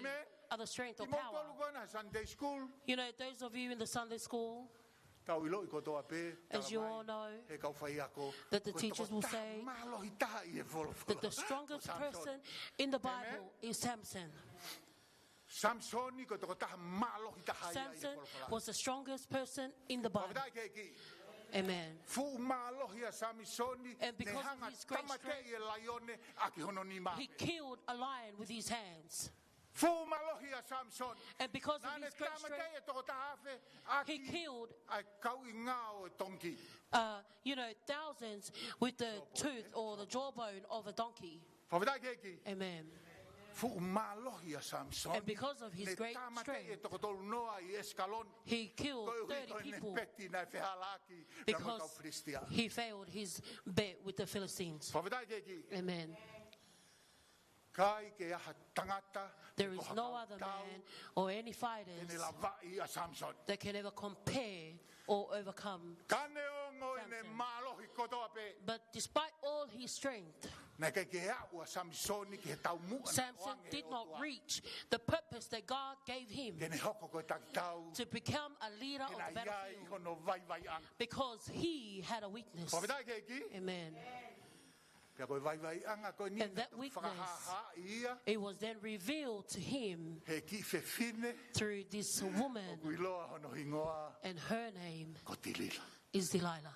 other strength or power. Amen. Kimoutolu ko ena Sunday school. You know, those of you in the Sunday school, Tau ʻiloʻi kotoa pē, as you all know, talamai ʻe he kau faiako, that the teachers will say ko e tokotaha mālohi taha ʻi he folofola ko Samisoni. That the strongest person in the Bible is Samson. Amen. Samisoni ko e tokotaha mālohi taha ia ʻi he folofola. Samson was the strongest person in the Bible. Fakafetaʻi ki he ʻEiki. Amen. Fuʻu mālohi ʻa Samisoni, ne hanga ʻo tāmateʻi e laione ʻaki hono nima pē. And because of his great strength, he killed a lion with his hands. Fuʻu mālohi ʻa Samisoni. And because of his great strength, naʻa ne tāmateʻi e toko taha afe ʻaki ʻa e kauʻingao e tongi. He killed, uh, you know, thousands with the tooth or the jawbone of a donkey. Fakafetaʻi ki he ʻEiki. Amen. Fuʻu mālohi ʻa Samisoni. And because of his great strength, ne tāmateʻi e toko tolu noa ʻi ʻEsikaloni. He killed thirty people. Koeʻuhi ko ʻene peti naʻe fehālaaki pea mo e kau Filisitia. Because he failed his bet with the Philistines. Fakafetaʻi ki he ʻEiki. Amen. ʻIkai ke ʻi ai ha tangata pe ko ha kau tau te ne lavaʻi ʻa Samisoni. There is no other man or any fighters that can ever compare or overcome Samson. Ka neongo ʻene mālohi kotoa pē. But despite all his strength, Naʻe ʻikai ke aʻu ʻa Samisoni ki he taumuʻa naʻe ʻoange ʻe he ʻOtua. Samson did not reach the purpose that God gave him to become a leader of the battlefield. Ke ne hoko ko e takitau. He naʻe ʻi ai hono vaivaiʻanga. Because he had a weakness. Fakafetaʻi ki he ʻEiki. Amen. Pea ko e vaivaiʻanga ko eni naʻe toki fakahāhaaʻi ia. And that weakness, it was then revealed to him through this woman, ʻoku ʻiloa hono hingoa, and her name is Delilah.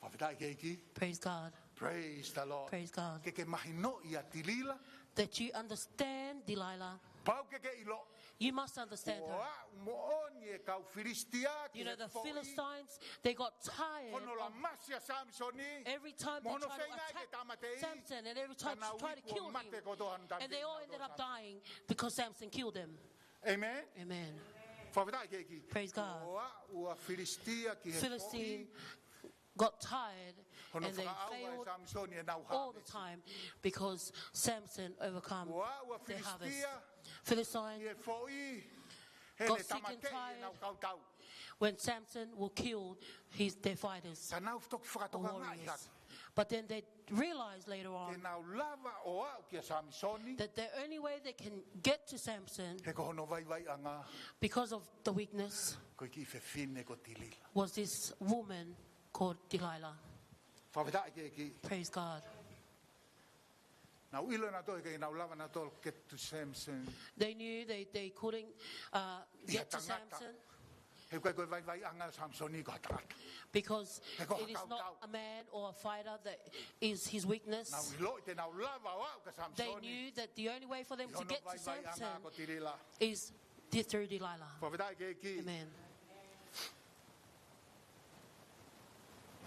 Fakafetaʻi ki he ʻEiki. Praise God. Praise the Lord. Praise God. Ke ke mahinoʻi ʻa Tilila. That you understand Delilah. Pau ke ke ʻilo. You must understand her. Kuo aʻu moʻoni e kau Filisitia ki he foʻi. You know, the Philistines, they got tired of Samson. Hono lamasi ʻa Samisoni. Every time they try to attack Samson, and every time they try to kill him, mo hono feinga ke tāmateʻi, ka naʻe ui kuo mate kotoa hono tāmateʻi. And they all ended up dying because Samson killed them. Amen. Amen. Fakafetaʻi ki he ʻEiki. Praise God. Kuo aʻu ʻa Filisitia ki he foʻi. Philistine got tired and they failed all the time because Samson overcome their harvest. Kuo aʻu ʻa Filisitia ki he foʻi, he ne tāmateʻi ʻenau kau tau. Philistines got sick and tired when Samson will kill his, their fighters or warriors. Ka nau toki fakatokangaʻi hake. But then they realized later on that the only way they can get to Samson, he ko hono vaivaiʻanga, because of the weakness, ko e kiʻi fefine ko Tilila. Was this woman called Delilah. Fakafetaʻi ki he ʻEiki. Praise God. Nau ʻilo nautolu he ʻikai ke nau lava nautolu ʻo get to Samson. They knew they, they couldn't, uh, get to Samson. ʻI ha tangata. He ʻikai ko e vaivaiʻanga ʻo Samisoni ko ha tangata. He ko ha kau tau. Because it is not a man or a fighter that is his weakness. Nau ʻiloʻi te nau lava ʻo aʻu kia Samisoni. They knew that the only way for them to get to Samson is through Delilah. ʻI hono vaivaiʻanga ko Tilila. Fakafetaʻi ki he ʻEiki. Amen.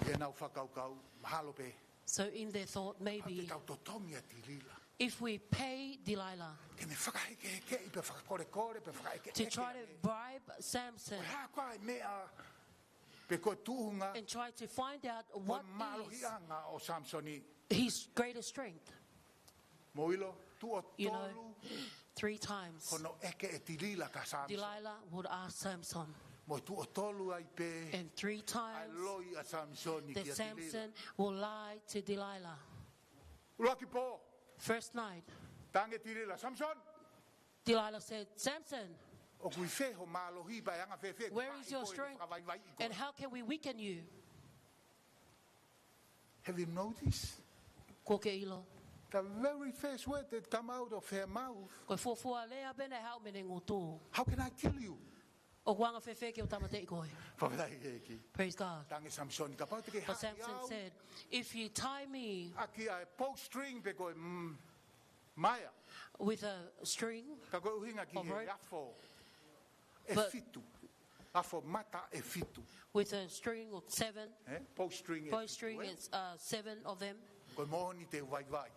ʻI heʻenau fakakaukau, mahalo pē. So in their thought, maybe, kapau te tau totongi ʻa Tilila, if we pay Delilah, ke ne fakahekehekeʻi pe fakakolekole pe fakaʻekeʻeke, to try to bribe Samson, ko e hā koā e meʻa pe ko e tuʻunga, and try to find out what is, ko e mālohiʻanga ʻo Samisoni, his greatest strength. Mou ʻilo, tuʻo tolu, you know, three times, hono ʻeke ʻe Tilila kia Samisoni. Delilah would ask Samson. Mo e tuʻo tolu ai pē, and three times, ʻa e loi ʻa Samisoni kia Tilila, that Samson will lie to Delilah. ʻUluaki pō. First night, talaange ʻe Tilila, Samson, Delilah said, Samson, ʻoku ʻi fē ho mālohi, pe ʻe anga fēfē ke fakavaivaiʻi koe? Where is your strength? And how can we weaken you? Have you noticed? Kuo ke ʻilo. The very first word that come out of her mouth, Ko e fuofua lea pē naʻe haʻu mei heʻene ngutu. "How can I kill you?" ʻOku anga fēfē ke u tāmateʻi koe? Fakafetaʻi ki he ʻEiki. Praise God. Tangi Samisoni, kapau te ke But haʻi Samson au said, if you tie me ʻaki ʻa e bowstring pe ko e, mm, maea with a string, ka ko e ʻuhinga ki All he right. afo ʻe But- fitu. Afo mata ʻe fitu. With a string of seven, Eh? Bowstring ʻe bowstring fitu, eh? is uh, seven of them. Ko e moʻoni te u vaivai.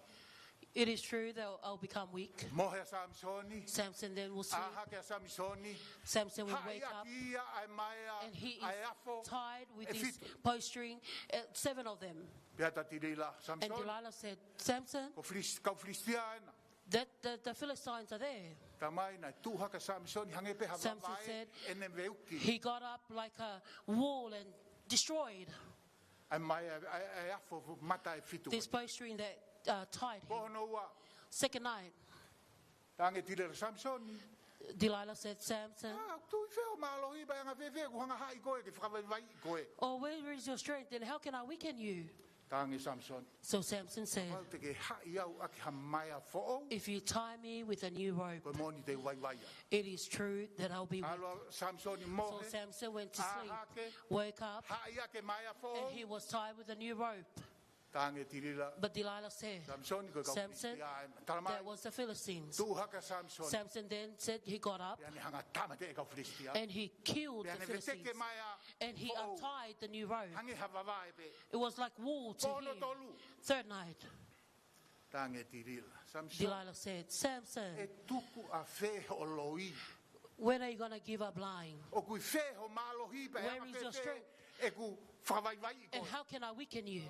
It is true that I'll become weak. Mohe ʻa Samisoni. Samson then will sleep. ʻĀ hake ʻa Samisoni. Samson will Haʻi wake up ʻaki ia ʻa e maea, and he ʻa e afo is tied with ʻe his fitu. Bowstring, uh, seven of them. Pea ta Tilila, And Samisoni, Delilah said, Samson, ko Filis-, kau Filisitia ena. That the, the Philistines are there. Tamai, naʻe tuʻu hake ʻa Samisoni, hangē pē ha Samson vavae said, ʻene veuki. He got up like a wall and destroyed ʻA e maea, ʻa e, ʻa e afo mata ʻe fitu. this bowstring that uh, tied Ko him. hono ua, Second night, tangi Tilila, Samisoni. Delilah said, Samson, ʻĀ, tuʻu ʻi fē ho mālohi, pea ʻe anga fēfē ke u hanga ʻo haʻi koe, ke fakavaivaiʻi koe? Oh, where is your strength and how can I weaken you? Tangi Samisoni. So Samson said, Kapau te ke haʻi au ʻaki ha maea foʻou, if you tie me with a new rope, ko e moʻoni te u vaivai ai. it is true that I'll be weak. ʻAlu ʻa Samisoni, So mohe, Samson went to ʻā sleep, hake, woke up, haʻi ʻaki e maea and foʻou, he was tied with a new rope. tangi Tilila. But Delilah said, Samisoni, ko e kau Samson, Filisitia ena. Talamai, that was the Philistines. Tuʻu hake ʻa Samisoni. Samson then said he got up Pea ne hanga ʻo tāmateʻi e kau Filisitia. and he killed Pea the ne veteki e Philistines. Maea And he foʻou. Untied the new rope. Hangē ha vavae pē. It was like wool to Ko hono him. Tolu. Third night, Tangi Tilila. Samisoni. Delilah said, Samson, ʻE tuku ʻafē hoʻo loi? When are you going to give up lying? ʻOku ʻi fē ho mālohi pea ʻe Where anga is your fēfē strength? ʻeku fakavaivaiʻi And koe? How can I weaken you?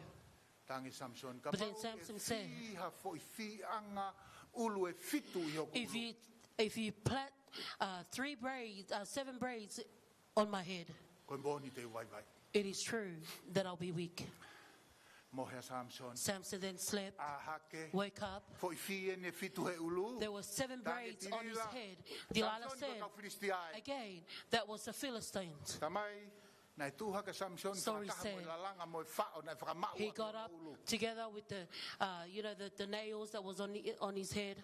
Tangi Samisoni. But then Kapau ʻe Samson said, fī ha foʻi fīʻanga ʻulu ʻe fitu ʻi hoku If ʻulu. You, if you plait uh, three braids, uh, seven braids on my head, Ko e moʻoni te u vaivai. It is true that I'll be weak. Mohe ʻa Samisoni. Samson then slept, ʻĀ hake. Woke up. Foʻi fī ʻeni ʻe fitu he ʻulu. There were seven Tangi braids on his Tilila. Head. Delilah Samisoni, ko e said, kau Filisitia ē. Again, that was the Philistines. Tamai, naʻe tuʻu hake ʻa Samisoni, Sorry, fakataha mo e said. Lalanga mo e faʻo naʻe fakamaʻu He ʻaki got hono up ʻulu. Together with the, uh, you know, the, the nails that was on, the, on his head,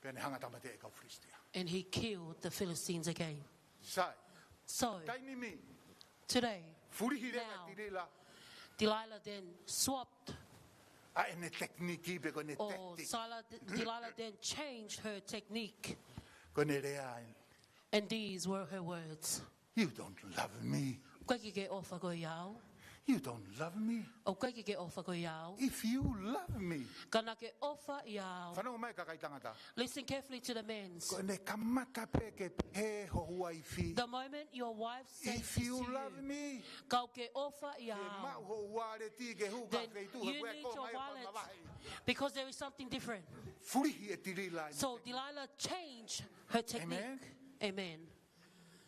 Pea ne hanga ʻo tāmateʻi e kau Filisitia. And he killed the Philistines again. Sai. So, Taimi ni, today, fulihi leva now, Tilila Delilah then swapped, ʻa ʻene tekiniki pe ko ʻene or tactic. Sala, Delilah then changed her technique. Ko ʻene lea ʻeni. And these were her words. You don't love me. ʻOku ʻikai ke ke ʻofa koe ʻiate au. You don't love me. ʻOku ʻikai ke ke ʻofa koe ʻiate au. If you love me. Ka naʻa ke ʻofa ʻiate au. Fanongo mai kakai tangata. Listen carefully to the men. Ko ʻene kamata pē ke pehē ho uaifi. The moment your wife says If this you to love you, me. Ka ʻoku ke ʻofa ʻiate Ke maʻu au. ho waleti ke hū ka Then feituʻu you he kuē need ko your mai e wallet mavahe. Because there is something different. Fulihi ʻe Tilila ʻene So tekiniki. Delilah changed her technique. Amen. Amen.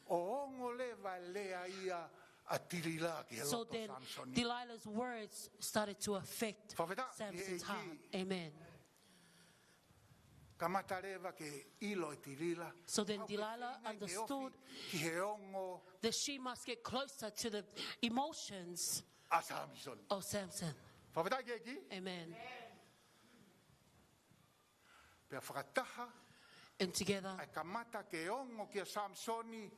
ʻO ongo leva e lea ia ʻa Tilila ki he So loto ʻo then Samisoni. Delilah's words started to affect Fakafetaʻi ki he Samson's ʻEiki. Heart. Amen. Kamata leva ke ʻilo ʻe Tilila. So then ʻOku Delilah feinga ke ofi understood ki he ongo That she must get closer to the emotions ʻa Samisoni. Of Samson. Fakafetaʻi ki he ʻEiki. Amen. Pea fakataha, And together, ʻa e kamata ke ongo kia Samisoni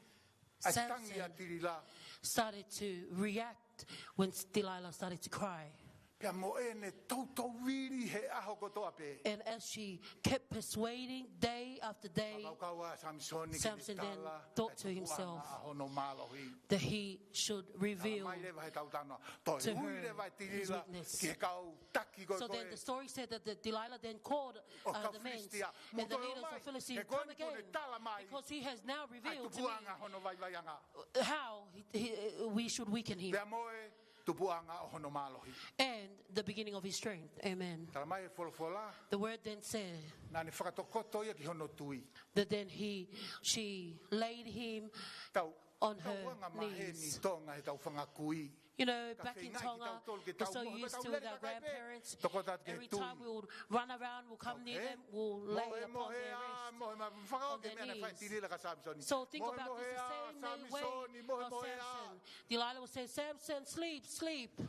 ʻa e tangi ʻa Samson Tilila. Started to react when Delilah started to cry. Pea mo ʻene toutou vili he ʻaho kotoa pē. And as she kept persuading day after day, Fakakaukau ʻa Samisoni ke ne Samson then tala thought ʻa e to tupuʻanga himself ʻa hono mālohi. That he should reveal. Mai leva he tautano. Toe To ui her leva ʻe his Tilila weakness. ki he kau taki ko So then ē. The story said that the Delilah then called ʻO uh, kau the men Filisitia. And the Mo toe leaders mai, of Philistine he ko come eni kuo ne again tala mai because he has now ʻa e revealed to tupuʻanga me hono vaivaiʻanga. How he, he, we should weaken him. Pea mo e tupuʻanga ʻo hono mālohi. And the beginning of his strength. Amen. Tala mai e folofola. The word then said Naʻa ne fakatokoto ia ki hono tui. That then he, she laid him Tau, On tau her anga maheni knees. Tonga he tau fanga kui. You know, Ka back in feinga Tonga, kitautolu ke we're tau so mohe, used tau to lele with our kakai pē, grandparents. Toko atu ki he Every tui. Time we would run around, we'll come near Okay. them, we'll lay Mohe, upon mohe, their ā, wrist, mohe, ma, fakaʻo on ke their meʻa naʻe fai ʻe knees. Tilila kia Samisoni. So think Mohe, about mohe, this the ā, same way, way Samisoni, mohe, of mohe, ā. Samson. Delilah would say, Samson, sleep, sleep.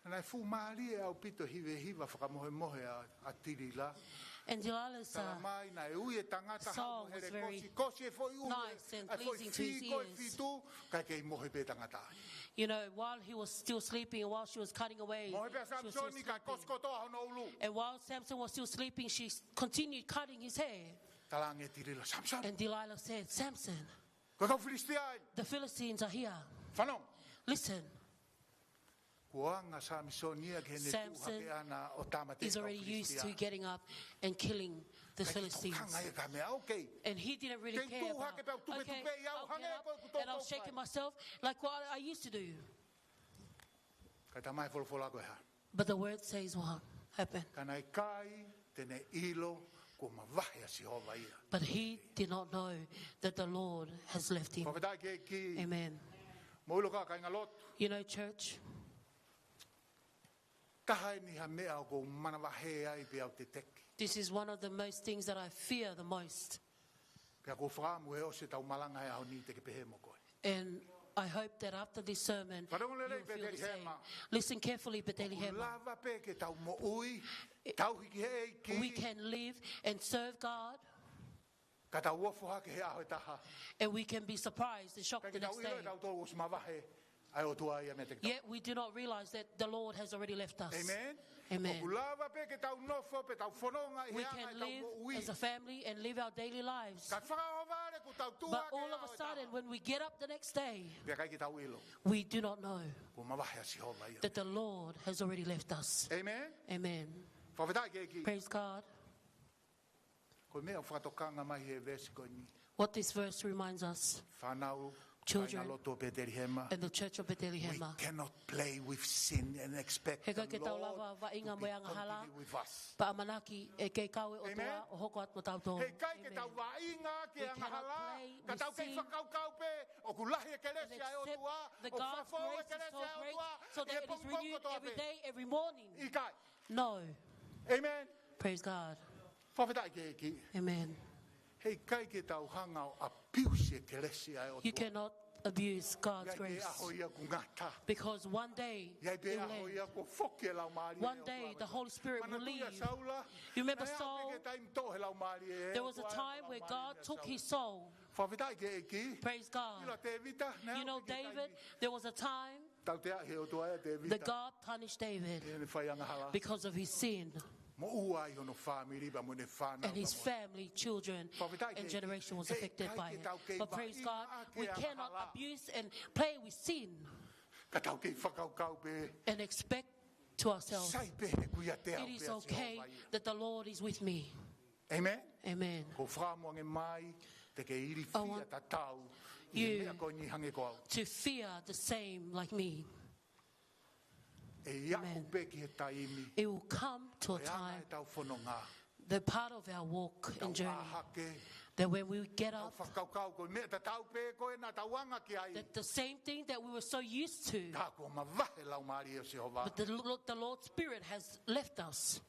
Naʻe fuʻu mālie ʻaupito e hivehiva fakamohemohe ʻa, ʻa Tilila. And Delilah's, uh, Talamai naʻe ui e tangata hau song was hele very kosi, kosi e foʻi ʻulu, nice and ʻa e foʻi pleasing to his fī ko e ears. Fitu, kae kei mohe pē tangata. You know, while he was still sleeping, while she was cutting away, mohe pē ʻa Samisoni, kae kosi kotoa hono ʻulu. And while Samson was still sleeping, she s-, continued cutting his hair. Talaange Tilila, "Samson." And Delilah said, "Samson, Ko e kau Filisitia eni. The Philistines are here. Fanongo. Listen." Kuo anga Samisoni ia ki heʻene tuʻu hake ʻana ʻo tāmateʻi e kau Filisitia. Samson is already used to getting up and killing the Philistines. Kae ʻikai ke tokanga ia ki ha meʻa, okay. And he didn't really care about, "Okay, I'll get up, and I'll show him myself." Kei tuʻu hake pea u tupe tupe ia au hangē ko ʻeku toutou fai. Like what I used to do. Kae talamai ʻe he folofola ko e hā? But the word says what happened. Ka naʻe ʻikai te ne ʻilo kuo mavahe ʻa Sihova ia. But he did not know that the Lord has left him. Fakafetaʻi ki he ʻEiki. Amen. Mou ʻilo kāinga lotu. You know, church, taha eni ha meʻa ʻoku ou manavahē ai pea u teteki. This is one of the most things that I fear the most. Pea ʻoku ou fakaʻamu ʻi he ʻosi ʻetau malanga he ʻaho ni te ke pehē mo koe. And I hope that after this sermon, you'll feel the same. Fanongo lelei Petelihema. Listen carefully, Petelihema. ʻOku lava pē ke tau moʻui, tauhi ki he ʻEiki. We can live and serve God. Ka tau ofo hake he ʻaho ʻe taha. And we can be surprised and shocked the next day. Kae ʻikai ke tau ʻilo ʻe tautolu ʻosi mavahe ʻa e ʻOtua ia meiate kitautolu. Yet we do not realize that the Lord has already left us. Amen. Amen. ʻOku lava pē ke tau nofo pē tau fononga ʻi he anga ʻetau moʻui. We can live as a family and live our daily lives. Ka fakaʻohovale kuo tau tuʻu hake he ʻaho ʻe taha. But all of a sudden, when we get up the next day, pea ʻikai ke tau ʻilo, we do not know, kuo mavahe ʻa Sihova ia, that the Lord has already left us. Amen. Amen. Fakafetaʻi ki he ʻEiki. Praise God. Ko e meʻa ʻoku fakatokanga mai he veesi ko eni. What this verse reminds us, fānau, children, kāinga lotu ʻo Petelihema, and the church of Petelihema. We cannot play with sin and expect the Lord to be continue with us. He ʻikai ke tau lava vaʻinga mo e angahala, pea ʻamanaki ʻe kei kau e ʻOtua ʻo hoko atu mo tautolu. Amen. He ʻikai ke tau vaʻinga ki he angahala, ka tau kei fakakaukau pē ʻoku lahi e kelesi ʻa e ʻOtua, ʻoku fakafoʻou e kelesi ʻa e ʻOtua ʻi he pongipongi kotoa pē. We cannot play with sin and expect the God's grace is so great, so that it is renewed every day, every morning. ʻIkai. No. Amen. Praise God. Fakafetaʻi ki he ʻEiki. Amen. He ʻikai ke tau hanga ʻo abuse e kelesi ʻa e ʻOtua. You cannot abuse God's grace. ʻI ai pē ʻaho ia ʻoku ngata. Because one day it will end. ʻI ai pē ʻaho ia ʻoku foki e Laumālie ʻo e ʻOtua. One day the Holy Spirit will leave. Manatuʻi ʻa Saula. You remember Saul? Naʻe aʻu pē ki he taimi toʻo he Laumālie ʻe he ʻOtua e Laumālie ʻa Saula. There was a time where God took his soul. Fakafetaʻi ki he ʻEiki. Praise God. ʻIlo ʻa Tēvita, naʻe aʻu pē ki he taimi. You know David, there was a time Tautea ʻe he ʻOtua ʻa Tēvita. That God punished David ʻi heʻene fai angahala. Because of his sin. Moʻua ai hono fāmili pea mo ʻene fānau. And his family, children, and generation was affected by it. Fakafetaʻi ki he ʻEiki. He ʻikai ke tau kei vaʻinga ki he angahala. But praise God, we cannot abuse and play with sin. Ka tau kei fakakaukau pē. And expect to ourselves, sai pē ʻeku ʻiate au pē ʻa Sihova ia. It is okay that the Lord is with me. Amen? Amen. ʻOku ou fakaʻamu ange mai, te ke ilifia tatau ʻi he meʻa ko eni hangē ko au. I want you to fear the same like me. Amen. ʻE aʻu pē ki he taimi, it will come to a time, ko e anga ʻetau fononga, the part of our walk and journey, tau ʻā hake, that when we get up, tau fakakaukau ko e meʻa tatau pē ko ē naʻa tau anga ki ai, that the same thing that we were so used to, ka kuo mavahe e Laumālie ʻo Sihova. But the Lo-, the Lord's Spirit has left us.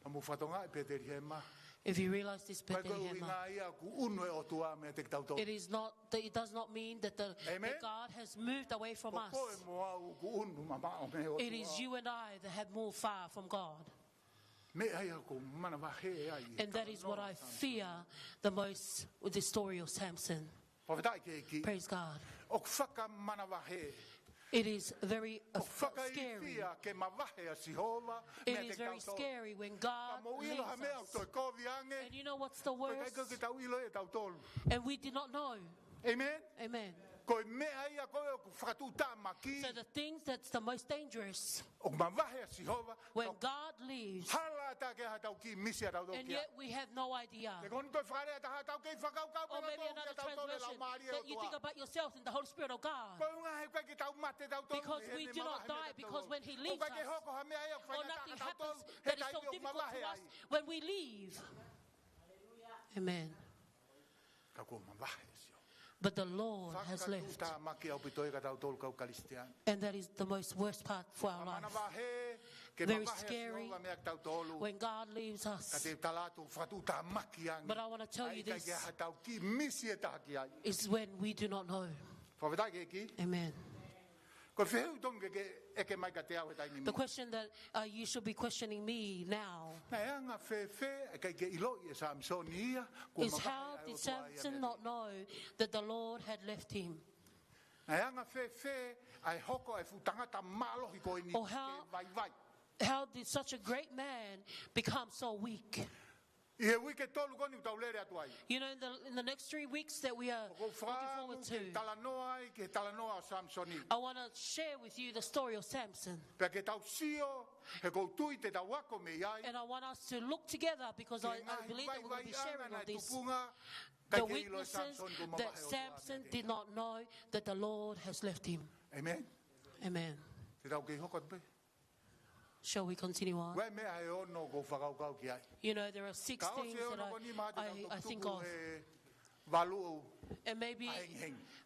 Ka mou fakatokangaʻi Petelihema. If you realize this, Petelihema, ʻikai ko e ʻuhinga ia ʻoku ʻunu e ʻOtua meiate kitautolu. It is not, it does not mean that the, that God has moved away from us. Amen. Ko koe mo au ʻoku ʻunu mamaʻo mei he ʻOtua. It is you and I that have moved far from God. Meʻa ia ʻoku ou manavahē ai. And that is what I fear the most with the story of Samson. Fakafetaʻi ki he ʻEiki. Praise God. ʻOku fakamanavahē. It is very, uh, scary. ʻOku fakailifia ke mavahe ʻa Sihova meiate kitautolu. It is very scary when God leaves us. Ka mou ʻilo ha meʻa ʻoku toe kovi ange. And you know what's the worst? Ko e ʻikai ke tau ʻilo ʻe tautolu. And we did not know. Amen? Amen. Ko e meʻa ia ko ē ʻoku fakatuʻutāmaki. So the things that's the most dangerous, ʻoku mavahe ʻa Sihova, when God leaves, hala ʻatā ke ʻi ai haʻatau kiʻi misi ʻatautolu ki ai. And yet we have no idea. Pe ko hono toe fakalea ʻe taha, tau kei fakakaukau pē tautolu kia tautolu e Laumālie ʻo e ʻOtua. Or maybe another translation, that you think about yourself and the Holy Spirit of God. Ko e ʻuhinga he ʻikai ke tau mate tautolu ʻi heʻene mavahe meiate kitautolu. Because we do not die, because when he leaves us, or nothing happens that is so difficult to us when we leave. ʻOku ʻikai ke hoko ha meʻa ia ʻoku faingataʻa kitautolu he taimi ʻoku mavahe ai ʻa Sihova. Amen. Ka kuo mavahe ʻa Sihova. But the Lord has left. Fakatuʻutāmaki ʻaupito ia kia tautolu kau Kalisitiane. And that is the most worst part for our life. Fakamanavahē ke mavahe ʻa Sihova meiate kitautolu. Very scary when God leaves us. Ka te u tala atu ʻoku fakatuʻutāmaki ange. But I wanna tell you this, ʻa e ʻikai ke ʻi ai haʻatau kiʻi misi ʻe taha ki ai. Is when we do not know. Fakafetaʻi ki he ʻEiki. Amen. Ko e fehuʻi tonu ke ke ʻeke mai kiate au he taimi ni. The question that, uh, you should be questioning me now Naʻe anga fēfē ʻa e ʻikai ke ʻiloʻi ʻe Samisoni ia kuo is mavahe how ʻa e did ʻOtua ia Samson meiate ia? Not know that the Lord had left him? Naʻe anga fēfē ʻa e hoko ʻa e fuʻu tangata mālohi ko eni Or how, ke vaivai? How did such a great man become so weak? ʻI he uike tolu ko eni ʻoku tau lele atu ai. You know, in the, in the next three weeks that we are ʻOku ou looking forward fakaʻamu ke to, talanoa ai ki he talanoa ʻo Samisoni. I wanna share with you the story of Samson. Pea ke tau sio, he ʻoku ou tui te tau ako mei ai. And I want us to look together because I, I believe that we will be sharing on this. Ki he ngaahi vaivaiʻanga naʻe tupunga, ʻikai ke ʻilo ʻe Samisoni kuo mavahe ʻa e ʻOtua meiate ia. The weaknesses that Samson did not know that the Lord has left him. Amen. Amen. Te tau kei hoko atu pē. Shall we continue on? ʻOku ʻi ai e meʻa ʻe ono ʻoku ou fakakaukau ki ai. You know, there are six things that I, I, I think of. Ka ʻosi e ono ko eni mahalo te tau toki tuku he valu ʻo ahengihengi. And maybe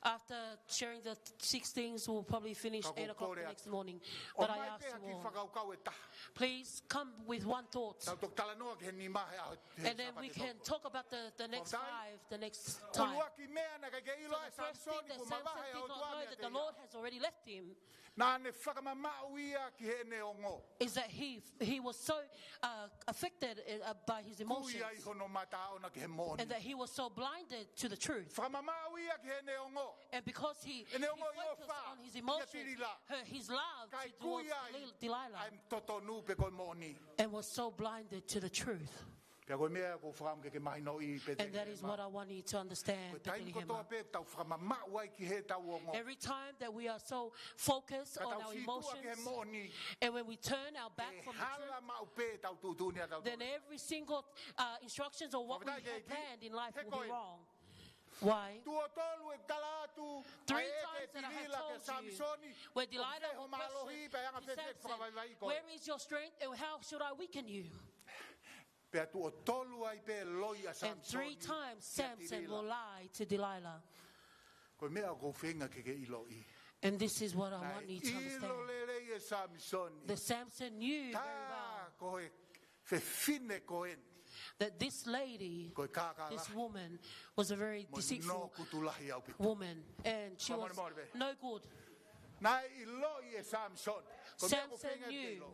after sharing the th-, six things, we'll probably finish eight o'clock the next morning. Ka ʻoku ou kole atu. But I ask you all, ʻomai pē ha kiʻi fakakaukau ʻe taha. Please come with one thought. Tau toki talanoa ki he nima he ʻaho, he Sāpate tau. And then we can talk about the, the next five the next time. Ko e ʻuluaki meʻa naʻe ʻikai ke ʻilo ʻe Samisoni kuo mavahe ʻa e ʻOtua meiate ia. So the first thing that Samson did not know that the Lord has already left him. Naʻa ne fakamamaʻu ia ki heʻene ongo. Is that he, he was so, uh, affected, uh, by his emotions. Kui ai hono mata ʻoʻona ki he moʻoni. And that he was so blinded to the truth. Fakamamaʻu ia ki heʻene ongo. And because he, he focused on his emotions, ʻEne ongo ʻi ʻOfa, her, his love towards Delil-, Delilah, ʻikai kui ai ʻa e totonu pe ko e moʻoni. And was so blinded to the truth. Pea ko e meʻa ʻoku ou fakaʻamu ke ke mahinoʻi pē te ke hema. And that is what I want you to understand, Petelihema. Ko e taimi kotoa pē ʻoku tau fakamamaʻu ai ki heʻetau ongo. Every time that we are so focused on our emotions, Ka tau sītuʻa ki he moʻoni, and when we turn our back from the truth, ʻe hala maʻu pē ʻetau tuʻutuʻuni ʻatautolu. Then every single, uh, instructions or what we have planned in life will be wrong. Fakafetaʻi ki he ʻEiki. He ko e Why? Tuʻo tolu ʻeku tala atu, Three times that I have told you, ʻa e ʻeke ʻe Tilila kia Samisoni, where Delilah questioned, ʻoku fē ho mālohi, pea anga fēfē ʻeku fakavaivaiʻi koe? Where is your strength and how should I weaken you? Pea tuʻo tolu ai pē loi ʻa Samisoni kia Tilila. And three times Samson will lie to Delilah. Ko e meʻa ʻoku ou feinga ke ke ʻiloʻi. And this is what I want you to understand. Naʻe ʻilo lelei ʻe Samisoni. That Samson knew very well. Tā ko e fefine ko eni. That this lady, Ko e kākā lahi. This woman, was a very deceitful woman, Mo e nō kutu lahi ʻaupito. And she was no good. Fakamolemole pē. Naʻe ʻiloʻi ʻe Samisoni. Ko e meʻa ʻoku ou feinga ke ke ʻilo. Samson knew.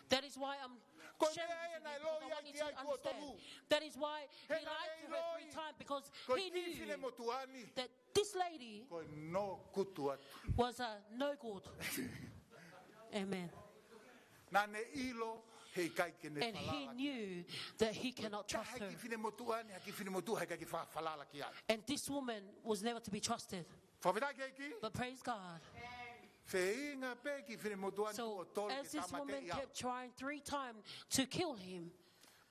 That is why I'm sharing this with you, because I want you to understand. Ko e meʻa ia naʻe ʻiloʻi ai ki ai tuʻo tolu. That is why he lied to her three times, because he knew that this lady Ko e kiʻi fine motuʻa ni. Ko e nō kutu atu. Was a no good. Amen. Naʻa ne ʻilo he ʻikai ke ne falala ki ai. And he knew that he cannot trust her. Ko e taha e kiʻi fine motuʻa ni, ha kiʻi fine motuʻa he ʻikai ke fa-, falala ki ai. And this woman was never to be trusted. Fakafetaʻi ki he ʻEiki. But praise God. Feinga pē kiʻi fine motuʻa ni tuʻo tolu ke tāmateʻi au. So, as this woman kept trying three times to kill him,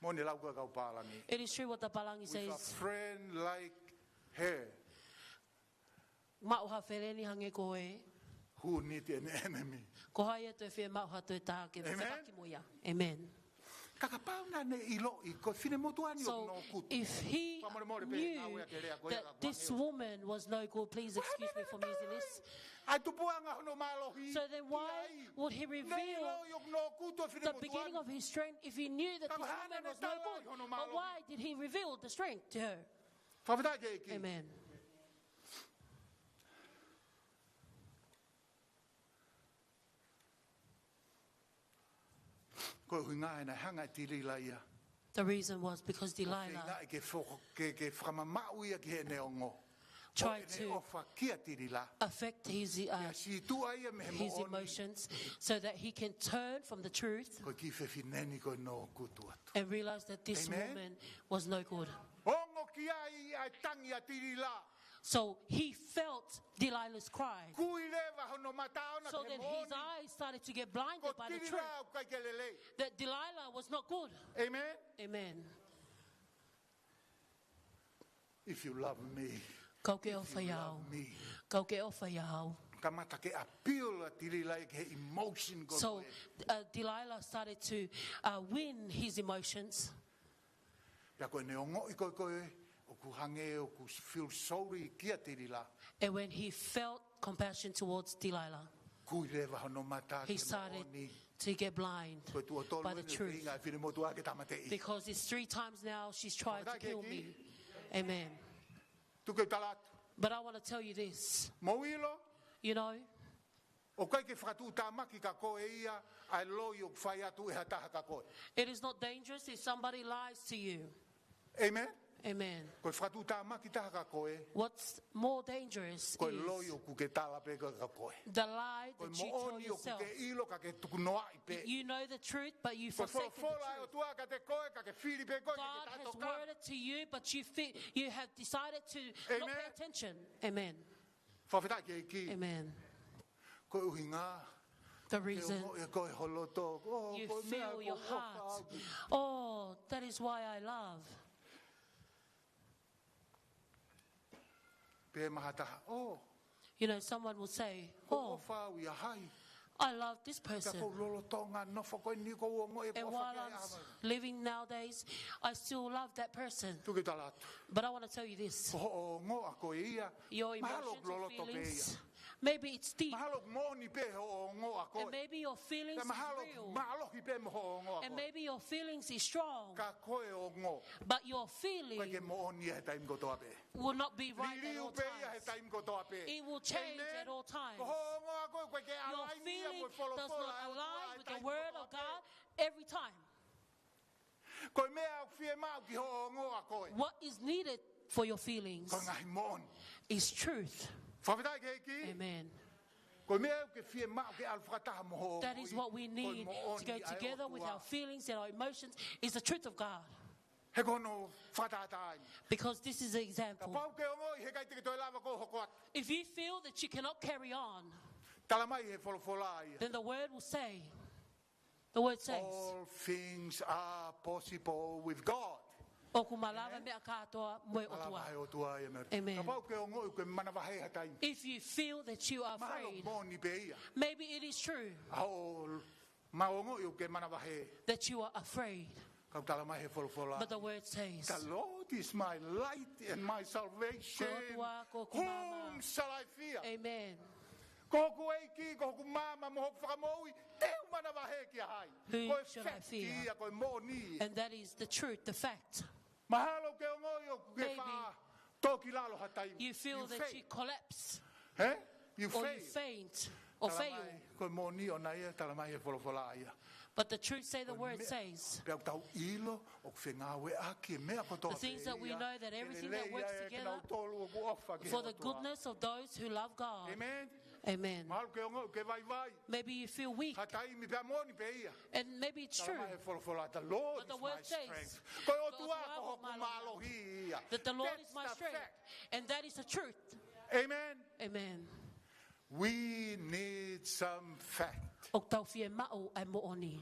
Moʻoni e lau ko ē ʻa e kau pālangi. It is true what the pālangi says. With a friend like her. Maʻu ha feleni hangē ko ē. Who need an enemy? Ko hai ʻe toe fiemaʻu ha toe taha ke fekauʻaki mo ia? Amen. Amen. Ka kapau naʻa ne ʻiloʻi ko e fine motuʻa ni ʻoku nō kutu. So, if he knew that this woman was no good, Fakamolemole pē, ngāue atu e lea ko ia ka vangeo. Please excuse me for using this. Ko e hā e meʻa naʻa ne ʻiloʻi? ʻA e tupuʻanga hono mālohi ki ai. So then why would he reveal the beginning of his strength if he knew that this woman was no good? Naʻe ʻiloʻi ʻoku nō kutu e fine motuʻa ni. Ka ko e hā naʻa ne tala ai hono mālohi? But why did he reveal the strength to her? Fakafetaʻi ki he ʻEiki. Amen. Ko e ʻuhinga ia naʻe hanga ʻe Tilila ia. The reason was because Delilah ʻo feinga ke fo-, ke, ke fakamamaʻu ia ki heʻene ongo. Tried to ʻO ʻene ʻofa kia Tilila. Affect his, uh, Pea sītuʻa ia mei he moʻoni. His emotions so that he can turn from the truth Ko e kiʻi fefine ni ko e nō kutu atu. And realize that this Amen. Woman was no good. Ongo ki ai ʻa e tangi ʻa Tilila. So he felt Delilah's cry. Kui leva hono mata ʻoʻona ki he moʻoni. So then his eyes started to get blinded by the truth. Ko Tilila ʻoku ʻikai ke lelei. That Delilah was not good. Amen. Amen. If you love me, Kau ke ʻofa ʻiate au. If you love me. Kau ke ʻofa ʻiate au. Kamata ke appeal ʻa Tilila ki he emotion ko ē. So, uh, Delilah started to, uh, win his emotions. Pea ko ʻene ongoʻi ko ē ko ē, ʻoku hangē ʻoku feel sorry kia Tilila. And when he felt compassion towards Delilah, Kui leva hono mata ki he moʻoni. He started to get blind by the truth. Ko e tuʻo tolu eni ʻoku feinga e fine motuʻa ke tāmateʻi. Because it's three times now she's tried to kill me. Fakafetaʻi ki he ʻEiki. Amen. Tuku ke u tala atu. But I wanna tell you this. Mou ʻilo. You know, ʻOku ʻikai ke fakatuʻutāmaki kia koe ia ʻa e loi ʻoku fai atu ʻe ha taha kia koe. It is not dangerous if somebody lies to you. Amen. Amen. Ko e fakatuʻutāmaki taha kia koe, What's more dangerous ko e loi is ʻoku ke tala pē ko e kia koe. The lie that you tell yourself. Ko e moʻoni ʻoku ke ʻilo ka ke tukunoaʻi pē. You know the truth, but you forsake the truth. Ko e folofola ʻa e ʻOtua kiate koe, ka ke fili pē koe, ke ke taʻetokanga. God has worded to you, but you fi-, you have decided to not pay attention. Amen. Amen. Fakafetaʻi ki he ʻEiki. Amen. Ko e ʻuhinga, The reason ke ongoʻi ʻe koe ho loto, oh, you ko e meʻa feel your heart. Oh, that is why I love. Pehē mai ha taha, oh, You know, someone will say, "Oh, ʻofa au ia hai. I love this person. Ka ʻoku ou lolotonga nofo ko eni ʻoku ou ongoʻi ʻoku ʻofa ki ai. And while I'm living nowadays, I still love that person." Tuku ke u tala atu. But I wanna tell you this. Ko hoʻo ongoʻi ko ia. Your emotions or feelings, mahalo ʻoku loloto pē ia. Maybe it's deep. Mahalo ʻoku moʻoni pē hoʻo ongoʻi ko ia. And maybe your feelings is real. Mahalo ʻoku mālohi pē mo hoʻo ongoʻi ko ia. And maybe your feelings is strong. Ka ko e ongoʻi, But your feeling ʻoku ʻikai ke moʻoni ia he taimi kotoa pē. Will not be right at all times. Liliu pē ia he taimi kotoa pē. It will change at all times. Amen. Ko hoʻo ongoʻi ko ia ʻoku ʻikai ke align ia mo e folofola ʻa e ʻOtua he taimi kotoa pē. Your feeling does not align with the word of God every time. Ko e meʻa ʻoku fiemaʻu ki hoʻo ongoʻi ko ia, What is needed for your feelings ko e ngaahi moʻoni. Is truth. Fakafetaʻi ki he ʻEiki. Amen. Ko e meʻa ʻoku ke fiemaʻu ke ʻalu fakataha mo hoʻo ongoʻi ko e moʻoni ʻa e ʻOtua. That is what we need to go together with our feelings and our emotions, is the truth of God. He ko hono fakatātā eni. Because this is an example. Kapau ʻoku ke ongoʻi he ʻikai te ke toe lava ʻo hoko atu, If you feel that you cannot carry on, tala mai he folofola ia, then the word will say, the word says, "All things are possible with God." ʻOku malava e meʻa kātoa mo e ʻOtua. Amen. Malava he ʻOtua ia meʻa. Amen. Kapau ʻoku ke ongoʻi ʻoku ke manavahē ha taimi, If you feel that you are afraid, mahalo ʻoku moʻoni pē ia. Maybe it is true. ʻA hoʻo ongoʻi ʻoku ke manavahē, that you are afraid. Ka ʻoku tala mai he folofola, But the word says, "The Lord is my light and my salvation. Ko e ʻOtua ko hoku maama. Whom shall I fear?" Amen. Ko hoku ʻEiki, ko hoku maama mo hoku fakamoʻui, te u manavahē kia hai? Who shall I fear? Ko e fact ia, ko e moʻoni. And that is the truth, the fact. Mahalo ʻoku ke ongoʻi ʻoku ke faʻa tō ki lalo ha taimi. Maybe you feel that you collapse. You faint. Hē? You faint. Or you faint or fail. Tala mai, ko e moʻoni ʻona ia, tala mai he folofola ia. But the truth say, the word says, Ko e meʻa pea ʻoku tau ʻilo ʻoku fengāueʻaki e meʻa kotoa pē ia, the things that we know, that everything that works together for the goodness of those who love God. Ke lelei ia ʻa e kinautolu ʻoku ʻofa ki he ʻOtua. Amen. Amen. Mahalo ʻoku ke ongoʻi ʻoku ke vaivai. Maybe you feel weak. Ha taimi pea moʻoni pē ia. And maybe it's true. Tala mai he folofola, "The Lord is my strength." But the word says, Ko e ʻOtua ko hoku mālohi ia. That the Lord is my strength. That's the fact. And that is the truth. Amen. Amen. We need some fact. ʻOku tau fiemaʻu ʻa e moʻoni.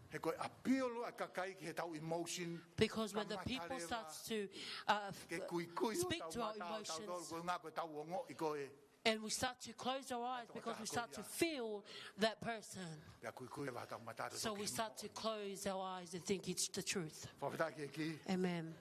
He ko e appeal ʻa e kakai ki heʻetau emotion, Because when the people starts to, uh, speak to our emotions, kamata leva ke kuikui hotau mata ʻo tautolu, ko e ʻuhinga ko ʻetau ongoʻi ko ē. And we start to close our eyes because we start to feel that person. Pea kuikui leva hotau mata ʻo tautolu ke moʻoni. So we start to close our eyes and think it's the truth. Fakafetaʻi ki he ʻEiki. Amen.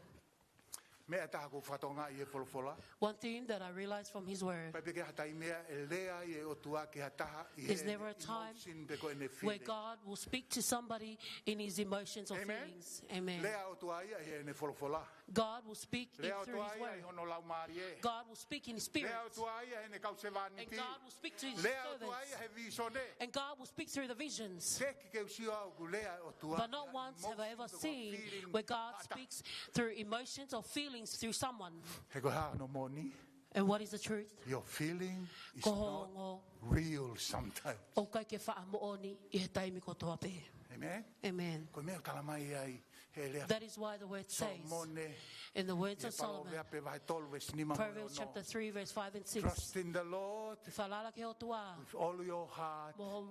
Meʻa ʻe taha ʻoku ou fakatokangaʻi he folofola. One thing that I realized from his word, Pea ʻikai ke ʻi ai ha taimi ia ʻe lea ai e ʻOtua ki ha taha ʻi heʻene emotion pe ko ʻene feeling. There's never a time where God will speak to somebody in his emotions or feelings. Amen. Amen. Lea ʻOtua ia ʻi heʻene folofola. God will speak in through his word. Lea ʻOtua ia ʻi hono laumālie. God will speak in his spirit. Lea ʻOtua ia ʻi heʻene kau sevāniti. And God will speak to his servants. Lea ʻOtua ia he vīsone. And God will speak through the visions. Teʻeki ke u sio au ʻoku lea e ʻOtua ʻi he emotion. But not once have I ever seen where God speaks through emotions or feelings through someone. He ko e hā hono moʻoni? And what is the truth? Your feeling is not real sometimes. Ko hoʻo ongo ʻoku ʻikai ke faʻa moʻoni ʻi he taimi kotoa pē. Amen? Amen. Ko e meʻa ʻoku tala mai ai he lea ʻa Solomone, That is why the word says, in the words of Solomon, ʻi he Paloveape vahe tolu veesi nima mo e ono. Proverbs chapter three, verse five and six. Trust in the Lord Ke falala ki he ʻOtua with all your heart mo ho,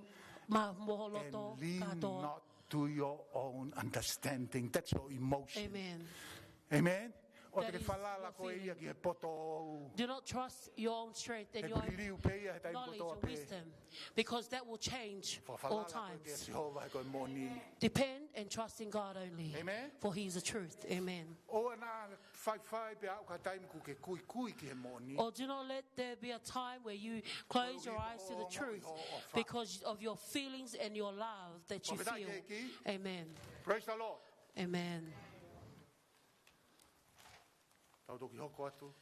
ma, mo ho loto kātoa. And lean not to your own understanding. That's your emotion. Amen. Amen? ʻOua te ke falala koe ia ki he poto ou. That is your feeling. Do not trust your own strength and your own knowledge or wisdom, He liliu pē ia he taimi kotoa pē. Because that will change all times. Fakafalala koe kia Sihova he ko e moʻoni. Depend and trust in God only, Amen. For he is the truth. Amen. ʻOua naʻa faifai pea aʻu ki ha taimi ʻoku ke kuikui ki he moʻoni. Or do not let there be a time where you close your eyes to the truth because of your feelings and your love that you feel. Fakafetaʻi ki he ʻEiki. Amen. Praise the Lord. Amen. Tau toki hoko atu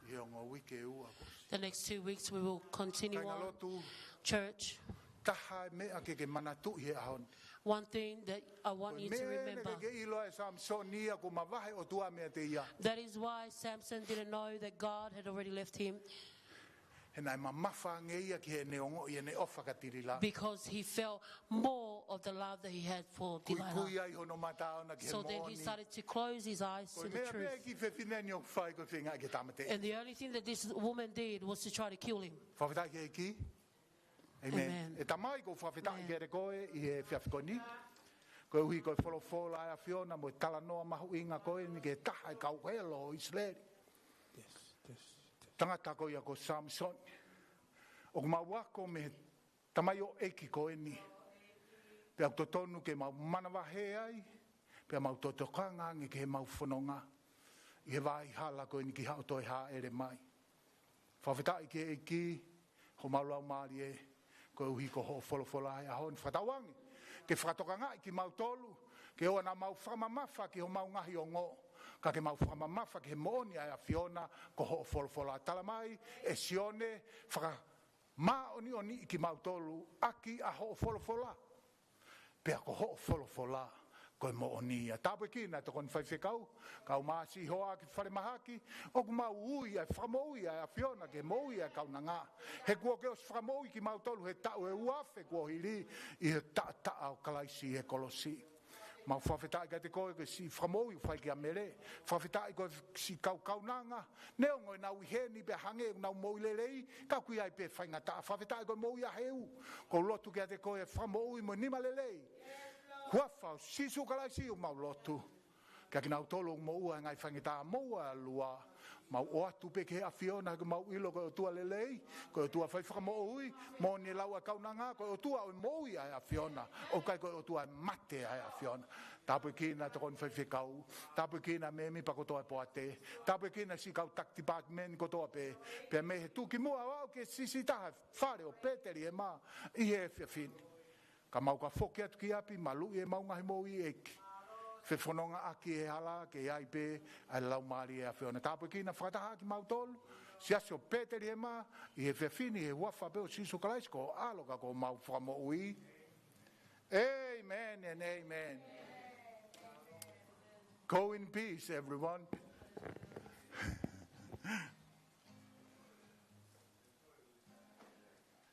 ʻi He ongo uike ua ko. The next two weeks we will continue Kāinga on. Lotu, Church, taha e meʻa ke ke manatuʻi he ʻaho ni. One thing that I want you to Meʻa remember. Ke ke ʻilo ai Samisoni ia kuo mavahe ʻOtua meiate ia. That is why Samson didn't know that God had already left him, He naʻe mamafa ange ia ki heʻene ongoʻi ʻene ʻofa kia Tilila. Because he felt more of the love that he had for Delilah. Kuikui ai hono mata ʻona ki he So then he moʻoni. started to close his eyes Ko to e the meʻa pē truth. ki fefine ni ʻoku fai ko e feinga ke tāmateʻi. And the only thing that this woman did was to try to kill him. Fakafetaʻi ki he ʻEiki. Amen. Amen. ʻE Tamai, ʻoku ou fakafetaʻi Amen. kiate koe ʻi he efiafi ko eni. Koeʻuhi ko e folofola ʻa e ʻAfiona mo e talanoa mahuʻinga ko eni ki he taha e kau helo ʻo ʻIsileli. Tangata ko ia ko Samisoni. ʻOku mau ako mei he tamaioʻeiki ko eni. Pea ʻoku totonu ke mau manavahē ai, pea mau tokanga ange ki heʻemau fononga ʻi he vaʻa hala ko eni ki haʻo toe hāʻele mai. Fakafetaʻi ki he ʻEiki, homau laumālie, koeʻuhi ko hoʻo folofola he ʻaho ni. Fakatauange ke fakatokangaʻi kimautolu, ke ʻoua naʻa mau fakamamafa ki homau ngaahi ongo, ka ke mau fakamamafa ki he moʻoni ʻa e ʻAfiona, ko hoʻo folofola. Talamai ʻe Sione, fakamāʻoniʻoniʻi kimautolu ʻaki ʻa hoʻo folofola. Pea ko hoʻo folofola ko e moʻoni ia. Tāpuekina e tokoni faifekau, kau māsiʻi hoa ki falemahaki, ʻoku mau ui ʻa e fakamoʻui ʻa e ʻAfiona ke moʻui ʻa e kaunanga. He kuo ke ʻosi fakamoʻui kimautolu he taʻu ʻe ua afe kuo hili ʻi he taʻataʻa ʻo Kalaisi he kolosi. Mau fakafetaʻi kiate koe ko e siʻi fakamoʻui ʻoku fai kia Mele. Fakafetaʻi ko e siʻi kau kaunanga. Neongo ʻenau ʻi heni pea hangē ʻoku nau moʻui lelei, ka ʻoku ʻi ai pē faingataʻa. Fakafetaʻi ko e moʻui ʻa Heu. ʻOku ou lotu kiate koe ʻe fakamoʻui mo e nima lelei. Huafa ʻo Sīsū Kalaisi ʻoku mau lotu. Kiate kinautolu ʻoku moʻua he ngaahi faingataʻa, moʻua ʻa e ʻOtua. Mau ʻoatu pē ki he ʻAfiona, he ʻoku mau ʻilo ko e ʻOtua lelei, ko e ʻOtua fai fakamoʻui, moʻoni e lau ʻa e kaunanga, ko e ʻOtua ʻo e moʻui ʻa e ʻAfiona, ʻoku ʻikai ko e ʻOtua ʻo e mate ʻa e ʻAfiona. Tāpuekina e tokoni faifekau, tāpuekina e mēmipa kotoa e poate, tāpuekina e siʻi kau taki tipatimeni kotoa pē, pea mei he tuʻukimuʻa ʻo aʻu ki he siʻisiʻi taha e fale ʻo Petelihema ʻi he efiafi ni. Ka mau ka foki atu ki ʻapi, maluʻi ʻemau ngaahi moʻui ʻEiki. Fefonongaʻaki e hala ke ʻi ai pē ʻa e Laumālie ʻo e ʻAfiona. Tāpuekina fakataha kimautolu, Siasi ʻo Petelihema, ʻi he efiafi ni he huafa pē ʻo Sīsū Kalaisi ko ho ʻAlo ka ko homau Fakamoʻui. Amen and amen. Go in peace, everyone.